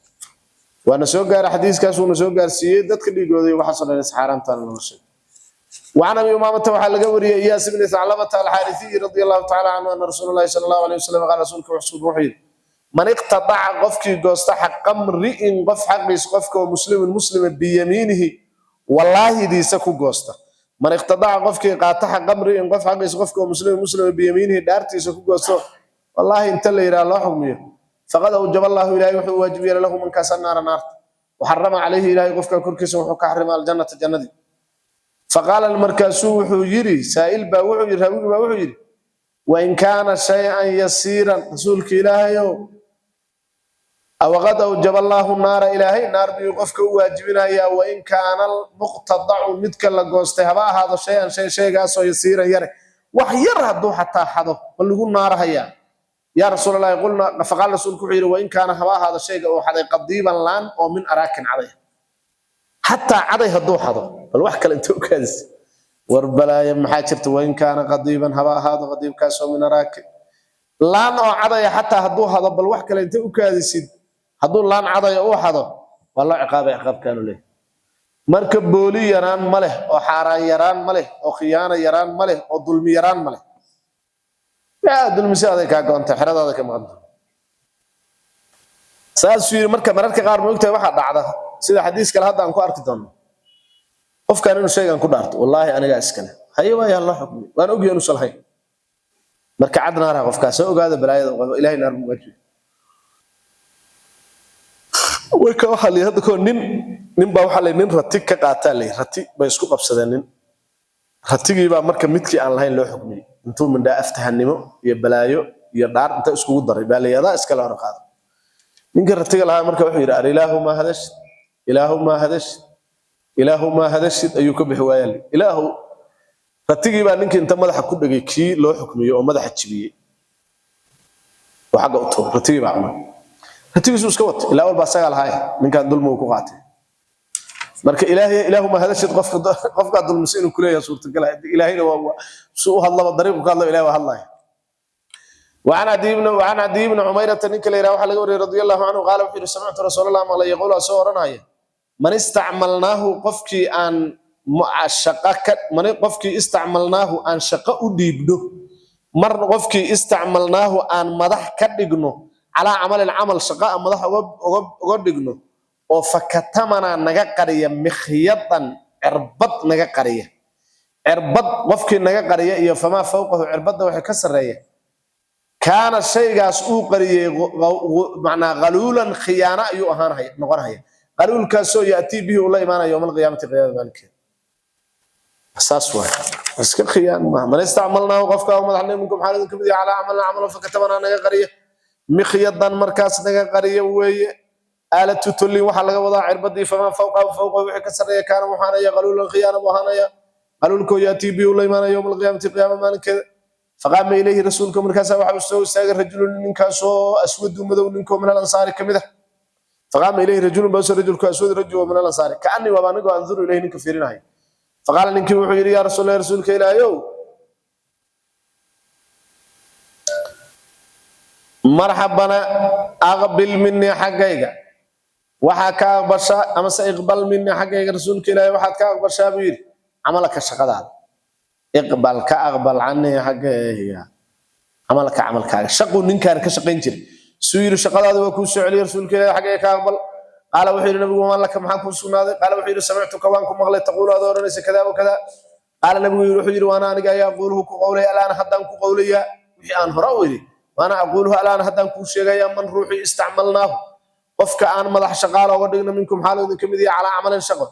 S1: waana soo gaaray xadiiskaas, wuuna soo gaarsiiyey. Dadka dhiigooda iyo waxaasoo dhan is xaaraamtaana loo sheegay. وعن ابي امامه، waxaa laga wariyay Iyaas ibn Thaclabata Alxaarisiy رضي الله تعالى عنه، أن رسول الله صلى الله عليه وسلم قال، rasuulka wuxuu yidhi: "Man iqtadaca," qofkii goosta, xaqa mri'in, qof xaqiis, qofka oo muslimin, muslima, biyamiinihi, wallaahidiisa ku goosta. Man iqtadaca, qofkii qaata, xaqa mri'in, qof xaqiis, qofka oo muslimin, muslima, biyamiinihi, dhaartiisa ku goosto, wallaahi inta la yidhaha loo xukmiyo, faqad awjaba Allahu, Ilahay wuxuu waajib yeelay, lahu, mankaas, annaara, naarta, waxarama calayhi, Ilahay qofka korkiisa wuxuu ka xarima, aljannata, jannadii. Faqaala, markaasuu wuxuu yidhi saa'il baa wuxuu yidhi, raawigi baa wuxuu yidhi: "Wain kaana shay-an yasiiran, rasuulka Ilaahayow, awaqad awjaba Allaahu naara? Ilaahay naar biyuu qofka u waajibinayaa? Wain kaana almuqtadacu, midka la goostay, haba ahaado, shay-an, shay, shaygaasoo yasiiran, yare, wax yar hadduu xataa xado, ma lagu naarahayaa, yaa rasuul Allahi?" Qulna, faqaala, rasuulku wuxuu yidhi: "Wain kaana, haba ahaado shayga uu xaday, qadiiban, laan oo min araakin, caday, xataa caday hadduu xado, bal wax kale inta ukaadis." War balaaya maxaa jirta? Wain kaana qadiiban, haba ahaado qadiibkaasoo min araakin, laan oo cadaya xataa hadduu hado, bal wax kale inta u kaadisid, hadduu laan cadaya uu xado, waa loo ciqaabay ciqaabkaanu leeyahay. Marka booli yaraan ma leh, oo xaaraan yaraan ma leh, oo khiyaano yaraan ma leh, oo dulmi yaraan ma leh. Yaa dulmisi aday kaa go'anta, xeradaada ka maqanta, saasuu yidhi. Marka mararka qaar, ma ogtahay, waxaa dhacda sida xadiis kale hadda aan ku arki doonno, qofkan inuu shaygan ku dhaarto: "Wallaahi anigaa iskale." Haye, waaya, loo xukmiyo, waan ogyahay inuusan lahayn. Marka cad naaraha qofkaas soo ogaada, balaayada uu qabo, Ilahay naar buu waajibi. Marka waxaa la yidhi hadda kahor nin baa waxaa la yidhi nin rati ka qaataa la yidhi, rati bay isku qabsadeen nin. Ratigii baa marka midkii aan lahayn loo xukmiyey, intuu mindhaa aftahanimo iyo balaayo iyo dhaar inta iskugu daray baa la yidhi: "Adaa iskale, hore qaado." Ninka ratiga lahaa marka wuxuu yidhi, ar ilaahu maa hadashid, ilaahu maa hadashid, ilaahu maa hadashid, ayuu ka bixi waayali. Ilaahu ratigii baa ninkii inta madaxa ku dhegay kii loo xukmiyey oo madaxa jibiyey oo xagga u tuur. Ratigii baa cunay, ratigiisu iska wata ilaa walba asagaa lahaay, ninkaan dulmigu ku qaatay. Marka ilaahay ilaahu ma hadashid, qofka qofkaa dulmisay inuu kuleeyahay suurtagal. Ilaahayna waa su u hadlaba, dariiqu ka hadlaba, ilahay waa hadlaya. وعن عدي بن عميرة ninka la yiraahdo waxa laga wariyay رضي الله عنه قال wuxuu yiri: سمعت رسول الله maqlay يقول asoo oranaya: من استعملناه qofkii aan shaqo ka man qofkii استعملناه aan shaqo u dhiibno, mar qofkii استعملناه aan madax ka dhigno على عمل camal shaqo aan madax uga dhigno oo فكتمنا naga qariya مخيطا cirbad naga qariya, cirbad qofkii naga qariya iyo فما فوقه cirbadda waxay ka sarreeya, كان shaygaas uu qariyey macnaa غلولا khiyaano ayuu ahaanhaya, noqonhaya, qaluulkaasoo يأتي به uu la imaanaya يوم القيامة qiyaamada maalinkeeda. Saas waay, iska khiyaan maaha. من استعملناه qofka u madaxnay منكم xaal idin kamid yahay على عمل camal فكتمنا naga qariya مخيطا markaas naga qariya weeye aalatu tullin waxaa laga wadaa cirbadii فما فوقه فوقه wixii ka sarreeya كان wuxaanaya غلولا khiyaana buu ahaanaya, qaluulkoo يأتي به uu la imaanaya يوم القيامة qiyaama maalinkeeda. فقام إليه rasuulka markaasaa waxa uu soo istaagay رجل ninkaasoo أسود madow ninkoo من الأنصار kamid ah. فقام إليه رجل bas rajulku أسود rajul min الأنصار كأني waaba anigoo أنظر إليه ninka fiirinaya. فقال ninkii wuxuu yidhi: يا رسول الله, rasuulka ilaahayow, مرحبا أقبل مني xaggayga waxaa ka aqbashaa, amase اقبل مني xaggayga rasuulka ilaahay waxaad ka aqbashaa buu yidhi عملك shaqadaada. اقبل ka aqbal عني xaggayga عملك camalkaaga. Shaquu ninkaan ka shaqayn jiray suu yidhi shaqadaada waa kuu soo celiyay, rasuulka ilaahay, xaggayga ka aqbal. قال wuxuu yidhi nabigu: وما لك, maxaa kuu sugnaaday? قال wuxuu yidhi: سمعتك waan ku maqlay تقول adoo odhanaysa كذا وكذا. قال nabigu yidhi, wuxuu yidhi: وأنا aniga ayaa أقوله ku qowlay الآن haddaan ku qowlayaa wixii aan hore u yidhi. وأنا أقوله الآن haddaan kuu sheegayaa. من ruuxii استعملناه qofka aan madax shaqaala oga dhigno منكم xaal idin kamid yahay على عمل shaqo,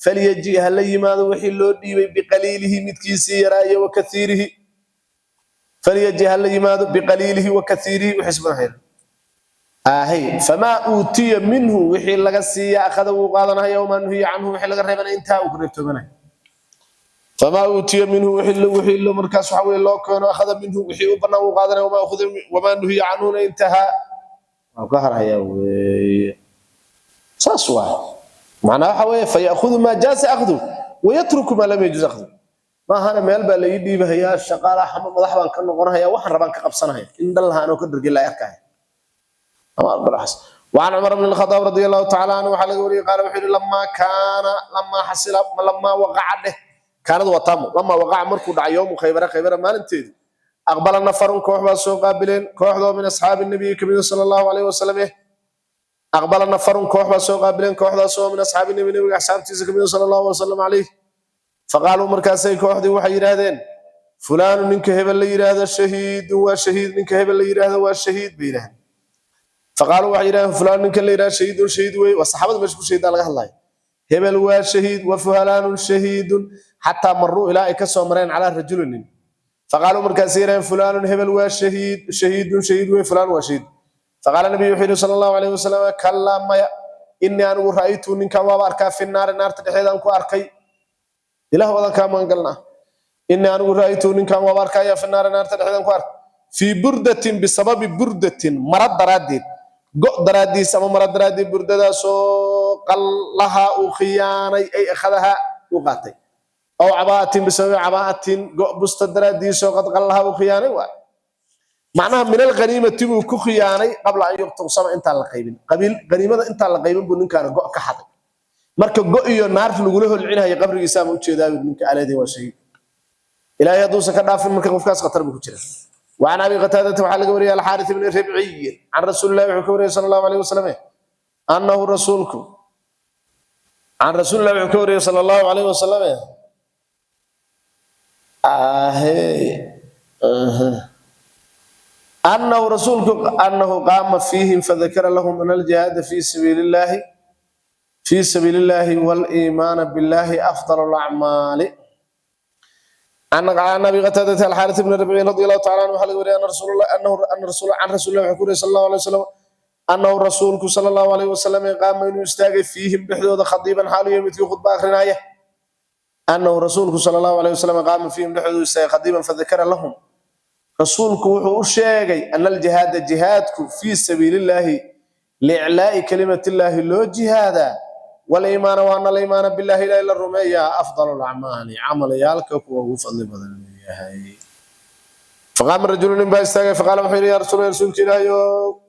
S1: فليجئ ha la yimaado wixii loo dhiibay بقليله midkiisii yaraa iyo وكثيره. فليجئ ha la yimaado بقليله وكثيره wixiis badan hayr ahay. فما أوتي منه wixii laga siiya أخذ wuu qaadanaya, وما نهي عنه wixii laga reebana intaa uu ka reebtoomanaya. فما أوتي منه wixii loo markaas waxa weeye loo keeno أخذ منه wixii u bannaan wuu qaadanaya, وما أخذ وما نهي عنه انتهى waa ka harhaya weeye. Saas waay, macnaa waxa weeye فيأخذ ما جاز أخذه ويترك ما لم يجوز أخذه. Maahana meel baa la ii dhiibahayaa, shaqaalaha ama madax baan ka noqonahaya, waxaan rabaan ka qabsanahaya, in dhan laha anoo ka dhargin la arkaya ama aqbalahaas. وعن عمر بن الخطاب رضي الله تعالى عنه waxaa laga wariyay قال wuxuu yidhi: لما كان لما حصل لما وقع dheh kaanadu waa taamo لما وقع markuu dhacay يوم خيبر khaybara maalinteedii, أقبل نفر koox baa soo qaabileen, kooxdoo من أصحاب النبي kamida صلى الله عليه وسلم. أقبل نفر koox baa soo qaabileen, kooxdaasoo من أصحاب النبي nabiga asxaabtiisa kamida صلى الله وسلم عليه. فقالوا markaasay kooxdii waxay yidhaahdeen: فلان ninka hebel la yidhaahdo شهيد waa shahiid, ninka hebel la yidhaahdo waa shahiid bay yidhahdeen. فقالوا waxay yidhahdeen: فلان ninka la yidhahdo شهيد shahiid wey. Waa saxaabada meesha ku shahiidaa laga hadlayo. Hebel waa shahiid وفلان شهيد حتى مروا ilaa ay ka soo mareen على رجل nin. فقالوا markaasay yidhahdeen: فلان hebel waa shahiid شهيد shahiid wey, فلان waa shahiid. فقال nabiyu wuxuu yidhi صلى الله عليه وسلم: كلا maya, إني anigu رأيت ninkan waaba arkaa في النار naarta dhexdeedaan ku arkay. Ilaah wadan kaa magan galnaa. إني anigu رأيت ninkan waaba arkaya في النار naarta dhexdeedaan ku arkay في بردة بسبب بردة mara daraaddeed, go' daraaddiis ama mara daraaddeed, burdadaasoo قلها uu khiyaanay ay أخذها uu qaatay, أو عباءة بسبب عباءة go' busta daraaddiisoo قد غلها uu khiyaanay waay. Macnaha من الغنيمة buu ku khiyaanay قبل أن تقسم intaan la qaybin. Qabiil qaniimada intaan la qaybin buu ninkaana go' ka xaday. Marka go' iyo naarta lagula holcinaya qabrigiisaama ujeedaa ninka aleedii waa shahiid. Ilaahay hadduusan ka dhaafin marka qofkaas khatar buu ku jira. وعن ابي قتاده waxaa laga wariyay الحارث بن ربعي عن رسول الله wuxuu ka wariyay صلى الله عليه وسلم انه rasuulku عن رسول الله wuxuu ka wariyay صلى الله عليه وسلم ahe أنه rasuulku أنه قام فيهم فذكر لهم أن الجهاد في سبيل الله في سبيل الله والإيمان بالله أفضل الأعمال. عن ابي قتاده الحارث بن ربيع رضي الله تعالى عنه waxaa laga wariyay أن رسول الله أنه أن رسول عن رسول الله wuxuu ku yiri صلى الله عليه وسلم. Annahu rasuulku sala Allahu alayhi wasalam qaama, inuu istaagay, fiihim dhexdooda, khadiiban xaaluyo midkii khudba akrinaya. Annahu rasuulku sala Allahu alayhi wasalam qaama fiihim, dhexdooda istaagay, khadiiban, fadakara lahum, rasuulku wuxuu u sheegay, ana aljihaada, jihaadku, fii sabiilillaahi liiclaa'i kalimatillaahi loo jihaadaa, waliimaana wa ana aliimaana billahi, Ilaahi la rumeeyaa, afdalu lacmaali, camalayaalka kuwa ugu fadli badan inuu yahay. Faqaama rajulu, nin baa istaagay, faqaala, wuxuu yidhi: yaa rasuul, rasuulka Ilaahayow,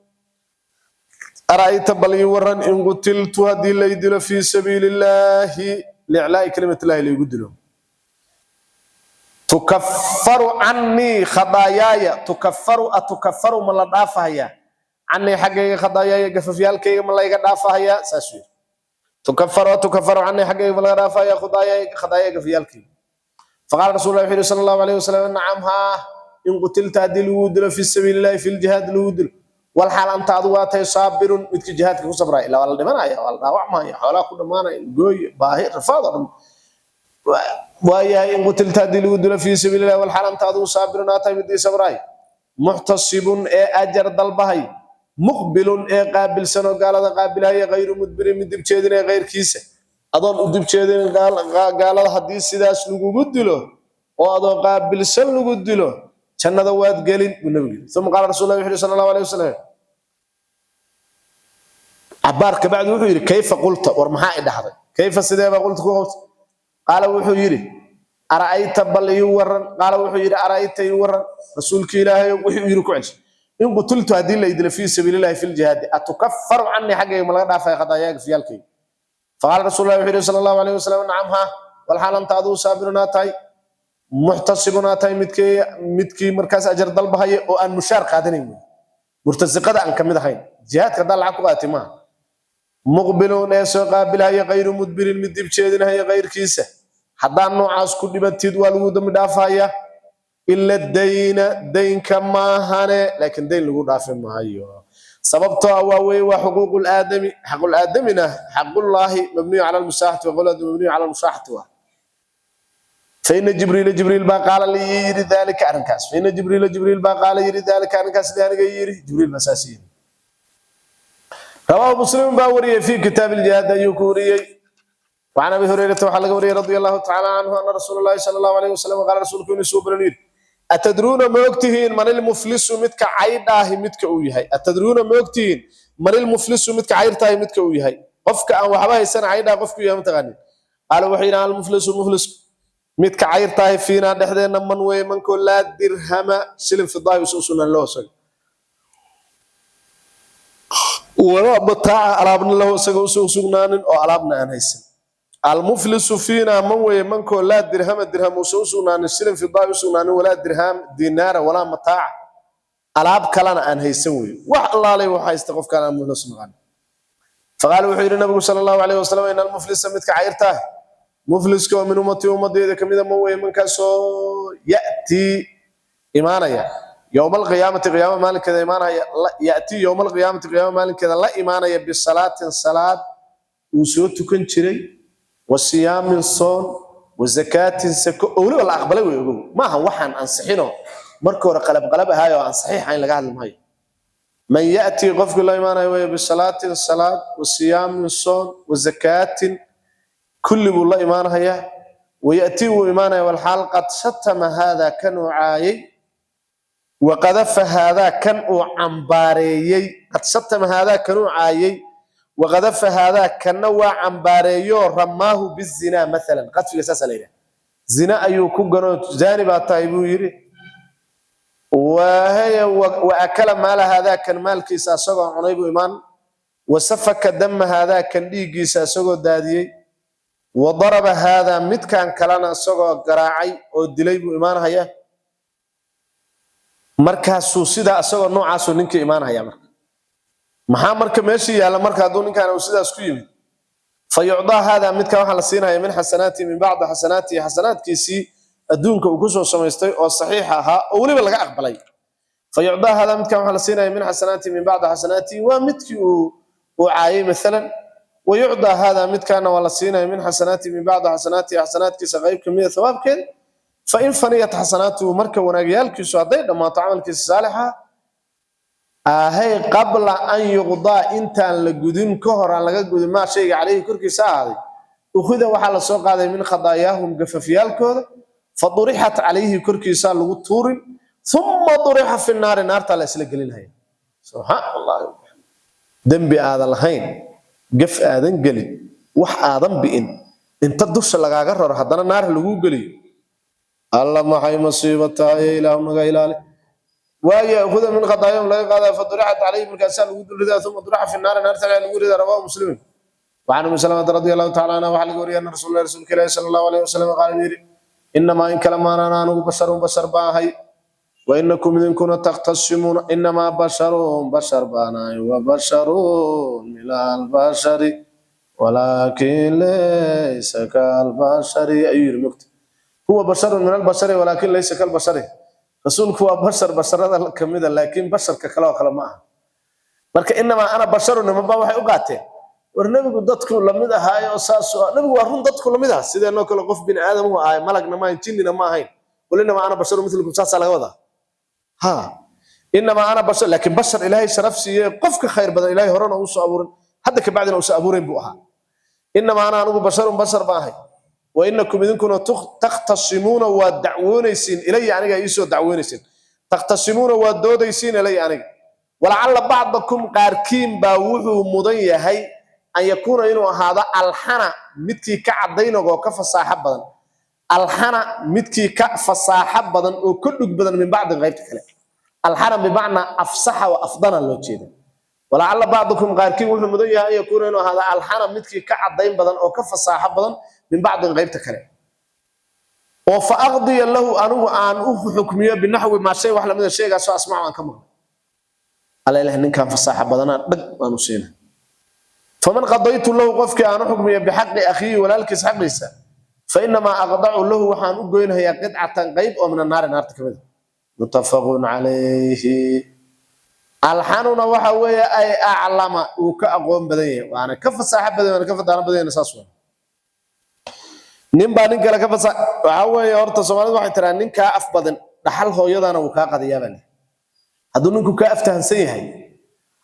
S1: ara'ayta, bal ii waran, in qutiltu, haddii lay dilo, fii sabiili illaahi liiclaa'i kalimatillahi laygu dilo, tukaffaru cannii khadaayaaya? Tukaffaru, atukaffaru, ma la dhaafahayaa, cannii xaggayga, khadaayaaya, gafafyaalkayga ma layga dhaafahayaa? Saasuu yidhi. Tukaffaru, atukaffaru cannii, xaggayga ma laga dhaafahayaa, khadaayaaya, khadaaya, gafafyaalkayga? Faqaala rasuul lah wuxuu yidhi sala Allahu alayhi wasalam: nacam, haa, in qutilta, haddii lagu dilo, fi sabiili illahi, fi ljihaad lagu dilo, walxaal anta, adigu waa tahay, saabirun, midkii jihaadka ku sabraya. Ilaa waa la dhimanaya, waa la dhaawacmaya, xoolaha ku dhammaanaya, gooyo, baahi, rafaad oo dhan waayahay. In qutilta, haddii lagu dilo, fii sabiili illahi, walxaal anta, adigu, saabirun aa tahay midii sabraay, muxtasibun, ee ajar dalbahay, muqbilun, ee qaabilsan oo gaalada qaabilhaya, hayru mudbirin, mid dib jeedinaya kayrkiisa, adoon u dib jeedinin gaalada, haddii sidaas lagugu dilo oo adoo qaabilsan lagu dilo, jannada waad gelin, buu nabigu yidhi. Uma qaala rasul lah wuxu yidhi sala Allahu alayhi wasalam, cabaar kabacdi wuxuu yidhi: kayfa qulta? War maxaa i dhahday? Kayfa, sidee baa, qulta, ku qabtay? Qaala, wuxuu yidhi: ara'ayta, bal ii waran. Qaala, wuxuu yidhi: ara'ayta, ii waran, rasuulki Ilaahay. Wuxuu yidhi ku celshay: in qutiltu, haddii la idilo, fii sabiilillahi, fi ljihaadi, atukaffaru cannii, xaggayga ma laga dhaafaya, khadaayaaga, fiyaalkayga? Faqaala rasuul lah wuxuu yidhi sala Allahu alayhi wasalam: nacam, haa, walxaal anta, adigu, saabirun aa tahay, muxtasibun aa tahay, midkii markaas ajar dalbahaya oo aan mushaar qaadanayn wey, murtasiqada aan kamid ahayn, jihaadka haddaa lacag ku qaadatay maaha, muqbilun, ee soo qaabilhaya, kayru mudbirin, mid dib jeedinhaya kayrkiisa, haddaan noocaas ku dhibatid, waa lagu dambi dhaafaya, ila dayna, daynka maahane. Laakiin dayn lagu dhaafi maayo, sababtoo ah waa weye waa xuquuqul aadami, xaqul aadamina, xaqullaahi mabniyu cala almusaaxati wa mabniyu cala almusaaxati waa. Faina Jibriila, Jibriil baa, qaala li, yiri, daalika, arrinkaas. Faina Jibriila, Jibriil baa, qaala, yiri, daalika, arrinkaas, li, aniga yiri. Jibriil baa saas yiri. Rawaahu Muslim baa wariyey, fi kitaab iljihaad ayuu ku wariyey. وعن ابي هريره، waxaa laga wariyey، رضي الله تعالى عنه، ان رسول الله صلى الله عليه وسلم قال، rasuulku inuu soo baran yiri: atadruuna, ma ogtihiin, man ilmuflisu, midka caydhaahi midka uu yahay? Atadruuna, ma ogtihiin, man ilmuflisu, midka cayrtaahi midka uu yahay? Qofka aan waxba haysan, caydhaa qofku yahay, mataqaanin? Qaala, wuxuu yidhi: almuflisu, muflisku, midka cayrtaahi, fiinaa, dhexdeenna, man weeye mankoo, laa dirhama, shilin fidaahi usan sugnaan, lahu isaga, walaa mataaca, alaabna, lahu isaga usan sugnaanin, oo alaabna aan haysan. Almuflisu fiina man weeye mankoo, laa dirhama, dirham uusan u sugnaanin, shilin fidaahi u sugnaanin, walaa dirham dinaara, walaa mataaca, alaab kalena aan haysan weeye. Wax allaalay wax haysta qofkaan aan muflis naqan. Faqaala, wuxuu yidhi nabigu sala Allahu alayhi wasalam: ina almuflisa, midka cayrtaah, mufliska oo min ummatii, ummadeyda kamida, man weeye mankaasoo, ya'tii, imaanaya, yowma alqiyaamati, qiyaama maalinkeeda imaanaya, ya'tii yowma alqiyaamati, qiyaama maalinkeeda la imaanaya, bisalaatin, salaad uu soo tukan jiray, wa siyaamin, soon, wa zakaatin, sako, oo weliba la aqbalay wey. Ogow, maaha waxaan ansixinoo marka hore qalab qalab ahaayo oo aan saxiix ahayn laga hadli maayo. Man ya'tii, qofkii la imaanayo wey, bisalaatin, salaad, wa siyaamin, soon, wa zakaatin, kulli buu la imaanayaa. Wayatii, wuu imaanaya, walxaal qad shatama haada, kan uu caayay, waqadafa haadaa, kan uu cambaareeyey. Qad shatama haadaa, kan uu caayay, waqadafa haadaa, kanna waa cambaareeyo, ramaahu bizinaa maalan. Qadfiga saasaa la yidhaha. Zina ayuu ku gano, zaani baa tahay buu yidhi. Wahaya wa akala maala haadaa, kan maalkiisa asagoo cunay buu imaan, wasafaka dama haadaa, kan dhiiggiisa isagoo daadiyey, wa daraba haadaa, midkan kalena isagoo garaacay oo dilay buu imaanhaya. Markaasuu sidaa isagoo noocaasuu ninka imaanhaya. Marka maxaa marka meesha yaalla? Marka hadduu ninkan uu sidaas ku yimid, fa yucdaa haadaa, midkan waxaa la siinaya, min xasanaatihi, min bacdi xasanaatihi, xasanaadkiisii adduunka uu kusoo samaystay oo saxiixa ahaa oo weliba laga aqbalay. Fa yucdaa haadaa, midkan waxaa la siinaya, min xasanaatihi, min bacdi xasanaatihi, waa midkii uu caayay maalan. Wa yucdaa haadaa, midkaana waa la siinaya, min xasanaatihi, min bacdi xasanaatihi, xasanaadkiisa qayb kamida thawaabkeeda. Fain faniyat xasanaatuhu, marka wanaagyaalkiisu hadday dhammaato, camalkiisa saalixa. Ahay, qabla an yuqdaa, intaan la gudin ka hor, aan laga gudin maa shayga calayhi korkiisa ahaaday, ukhida, waxaa la soo qaaday, min khadaayaahum, gafafyaalkooda, fadurixat calayhi, korkiisaa lagu tuurin, uma durixa fi naari, naartaa la isla gelinhaya. Subxaan Allahi! Dembi aadan lahayn, gaf aadan gelin, wax aadan bi'in inta dusha lagaaga raro, haddana naar laguu geliyo. Alla, maxay masiibo tahay! Ilaahu naga ilaali. Waayo, ukhida min khadaayahum laga qaadaa, fadurixat calayhi, markaasaa lagu dul ridaa, uma durixa fi naari, naarta lagu ridaa. Rawaahu Muslimin. وعن ام سلمة رضي الله تعالى عنها وحل وري ان رسول الله، رسولك الله، صلى الله عليه وسلم قال، يري: انما، ان كلام انا، anigu بشر، بشر baan ahay، وانكم، idinkuna، تختصمون، انما بشر، بشر baan ahay، وبشر من البشر ولكن ليس كالبشر ayuu yiri. Mugta هو بشر من البشر ولكن ليس كالبشر. Rasuulku waa bashar basharada kamida, laakiin basharka kale oo kale ma aha. Marka "إنما أنا بشر" nimanba waxay u qaateen, war nebigu dadku lamid ahaayo saas. Nebigu waa run, dadku lamid ah, sideenoo kale qof bini aadam u ahay, malagna ma ahayn, jinnina ma ahayn. "قل إنما أنا بشر مثلكم" saasaa laga wadaa. Ha, "إنما أنا بشر", laakiin bashar Ilaahay sharaf siiyey, qofka khayr badan, Ilaahay horena uu soo abuurin, hadda kabacdina uusa abuurayn buu ahaa. "إنما أنا", anigu, "بشر", bashar baan ahay. "وإنكم", idinkuna, "تختصمون", waad dacwoonaysiin, "إلي", aniga iisoo dacwoonaysiin. "تختصمون", waad doodaysiin, "إلي", aniga. "ولعل بعضكم", qaarkiin baa wuxuu mudan yahay, "أن يكون", inuu ahaado, "ألحن", midkii ka caddaynogoo ka fasaaxo badan, "ألحن", midkii ka fasaaxo badan oo ka dhug badan, "من بعض", qaybta kale. "ألحن" بمعنى أفصح وأفضل loo jeeda. "ولعل بعضكم", qaarkiin wuxuu mudan yahay, "أن يكون", inuu ahaado, "ألحن", midkii ka caddayn badan oo ka fasaaxo badan, "من بعض", qaybta kale, oo "فأقضي له", anigu aan u xukmiyo, "بنحو ما", shay wax lamida shaygaasoo, "أسمع", aan ka maqlay. Alla ilaah, ninkan fasaaxa badanaa dhag baan u siinay. "فمن قضيت له", qofkii aan u xukmiyo, "بحق أخيه", walaalkiis xaqiisa, "فإنما أقطع له", waxaan u goynhayaa, "قطعة", qayb oo, "من النار", naarta kamid a. متفق عليه. "ألحن" na waxa weeye "أي أعلم", uu ka aqoon badan yahay, waana ka fasaaxo badan, waana ka fadaano badan yahay. Saas waa, nin baa nin kale ka fasa. Waxa weeye, horta Soomaalidu waxay tiraa, nin kaa af badan dhaxal hooyadana wuu kaa qadiyaa baa. Hadduu ninku kaa aftahansan yahay,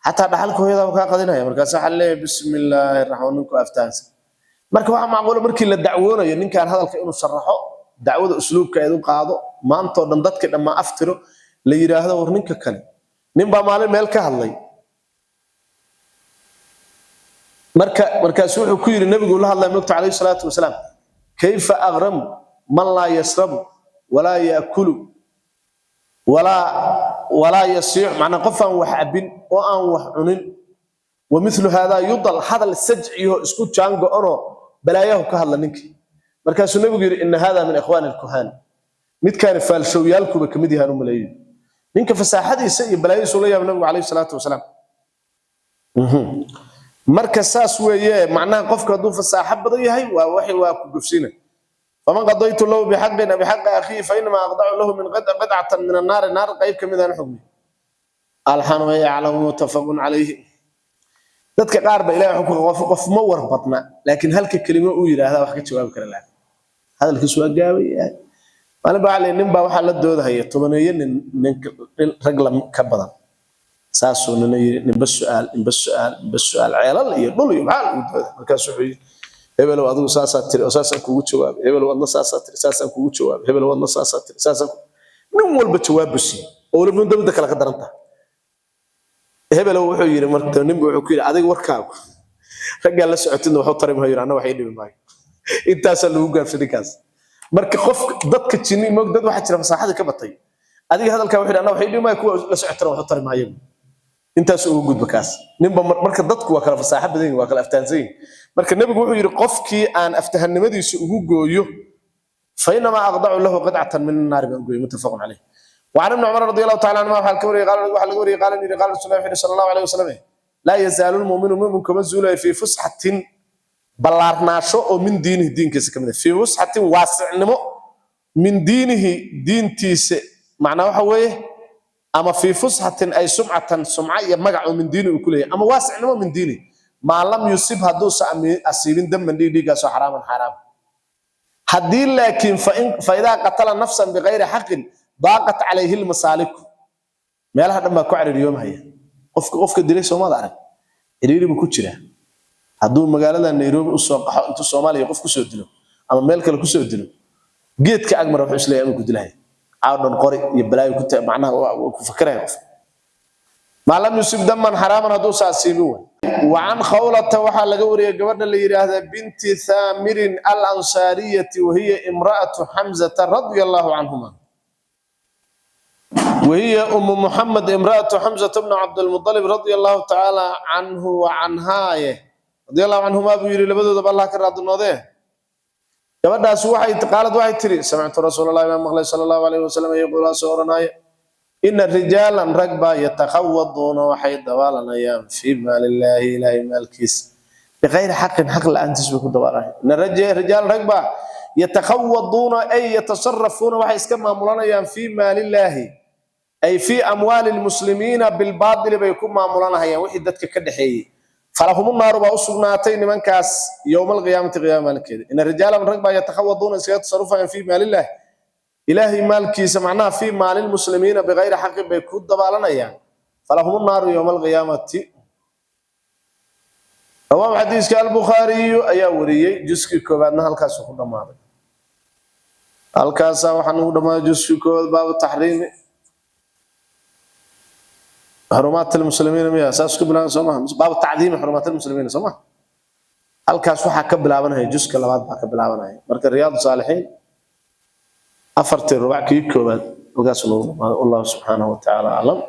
S1: xataa dhaxalka hooyadaa wuu kaa qadinaya. Markaas waxaa leeyahay, bismi illaahi raxmaan, ninku aftahansan. Marka waxaa macquula markii la dacwoonayo ninkan hadalka inuu sharaxo, dacwada usluubka eed u qaado, maantoo dhan dadkii dhammaa aftiro, la yidhaahdo, war ninka kale. Nin baa maalin meel ka hadlay. Markaasu wuxuu ku yidhi, nebigu la hadlaya mogta calayhi salaatu wasalaam, "كيف أغرم من لا يشرب ولا يأكل ولا يصيح?" Macnaa qof aan wax cabin oo aan wax cunin. "ومثل هذا يضل", hadal sajciyo isku jaan go-anoo balaayahu ka hadla ninkii. Markaasuu nebigu yidhi, "إن هذا من إخوان الكهان", midkaani faalshowyaalkuba kamid yahaan u maleeyo. Ninka fasaaxadiisa iyo balaayadiisu la yaaba nabigu calayhi salaatu wasalaam. Marka saas weeye, macnaha qofka hadduu fasaaxo badan yahay, waa waxay waa ku gufsiina. "فمن قضيت له بحق أخيه فإنما أقطع له من قطعة من النار", naar qayb kamid aan xukmi. "ألحن" "أعلم". متفق عليه. Dadka qaar ba Ilahay wuxuu ku qof ma war badna, laakiin halka kelimo uu yiraahdaa wax ka jawaabi kara laakiin hadalkiisu waa gaabay yahay. Maalin baa nin baa waxaa la doodahaya tobaneeyo nin, nin rag la ka badan. Saasuu nina yiri, ninba su'aal, ninba su'aal, ninba su'aal, ceelal iyo dhul iyo maxaa lagu dooda. Markaasuu wuxuu yiri, hebelow, adigu saasaa tiri oo saasaan kugu jawaabay. Hebelow, adna saasaa tiri, saasaan kugu jawaabay. Hebelow, adna saasaa tiri, saasaan nin walba jawaab buu siiyey, oo weliba midda midda kale ka daran tahay. Hebelow, wuxuu yiri, marka ninba wuxuu ku yiri, adiga warkaagu raggaa la socotidna waxu tari maayo, anna wax ii dhibi maayo. Intaasaa lagu gaabshay ninkaas. Marka qof dadka jinni moog, dad waxaa jira fasaaxada ka batay. Adiga hadalkaa wuxuu yidhi, anna wax ii dhibi maayo, kuwa la socotana waxu tari maayo. Intaas ugu gudba kaas ninba. Marka dadku waa kala fasaaxo badan yihin, waa kala aftahansan yihin. Marka nebigu wuxuu yidhi, qofkii aan aftahannimadiisa ugu gooyo, "فإنما أقطع له قطعة من النار" baan gooyo. متفق عليه. وعن ابن عمر رضي الله تعالى عنهما, waxaa ka wariyay, qaal, waxaa laga wariyay, qaal yiri, qaal رسول الله صلى الله عليه وسلم: "لا يزال المؤمن", mu'minku ma zuulayo, "في فسحة", ballaarnaasho oo, "من دينه", diinkiisa kamid ah, "في فسحة", waasicnimo, "من دينه", diintiisa. Macnaa waxa weeye, ama "في فسحة" ay "سمعة", sumca iyo magac oo, "من دينه" uu ku leeyahay, ama waasicnimo, "من دينه", "ما لم يصب", hadduusa asiibin, "دما", dhiig, dhiiggaasoo, "حراما", xaaraam. Haddii laakiin "فإذا قتل نفسا بغير حق ضاقت عليه المسالك", meelaha dhan baa ku cariiriyoomhaya. Qofka qofka dilay, soomaad arag, ciriiri buu ku jiraa. Hadduu magaalada Nairobi usoo qaxo, intuu Soomaaliya qof kusoo dilo ama meel kale kusoo dilo, geedka agmara wuxuu isleeyahay ama ku dilahaya caawdhan qori iyo balaayo ku macnaha waa ku fakaraya qof. Maa lam yusib daman xaraaman, hadduu saasiibin way. وعن خولة waxaa laga wariyay gabadha la yiraahda binti Thaamirin al-Ansaariyati, وهي امرأة حمزة رضي الله عنهما، وهي أم محمد امرأة حمزة بن عبد المطلب رضي الله تعالى عنه وعنها، رضي الله عنهما buu yiri, labadooda Allah ka raadi noqdee. Gabadhaas waxay qaalad, waxay tiri: سمعت رسول الله, baan maqlay, صلى الله عليه وسلم يقول, soo oranaya: إن رجالا, rag baa, يتخوضون, waxay dabaalanayaan, في مال الله, Ilaahay maalkiis, بغير حق, xaq la'aantiis bay ku dabaalanayaan. إن رجالا, rag baa, يتخوضون أي يتصرفون, waxay iska maamulanayaan, في مال الله أي في أموال المسلمين بالباطل bay ku maamulanayaan wixii dadka ka dhaxeeyay. فلهم النار baa u sugnaatay nimankaas يوم القيامة, qiyaama maalinkeeda. إن رجالا, rag baa, يتخوضون, iskaga tasarufayaan, في مال الله, Ilaahay maalkiisa, macnaha في مال المسلمين, بغير حق bay ku dabaalanayaan. فلهم النار يوم القيامة. رواه, xadiiska البخاري ayaa wariyey. Juskii koowaadna halkaasuu ku dhammaaday. Halkaasaa waxaa nugu dhammaaday juskii koowaad, baabu تحريم حرمات المسلمين miya? Saas ku bilaaban soo maha? Baabu تعظيم حرمات المسلمين soo maha? Halkaas waxaa ka bilaabanaya juska labaad baa ka bilaabanaya. Marka Riyaadu Saalixiin afartii rubac kii koowaad halkaas noogu dhamaaday. والله سبحانه وتعالى أعلم.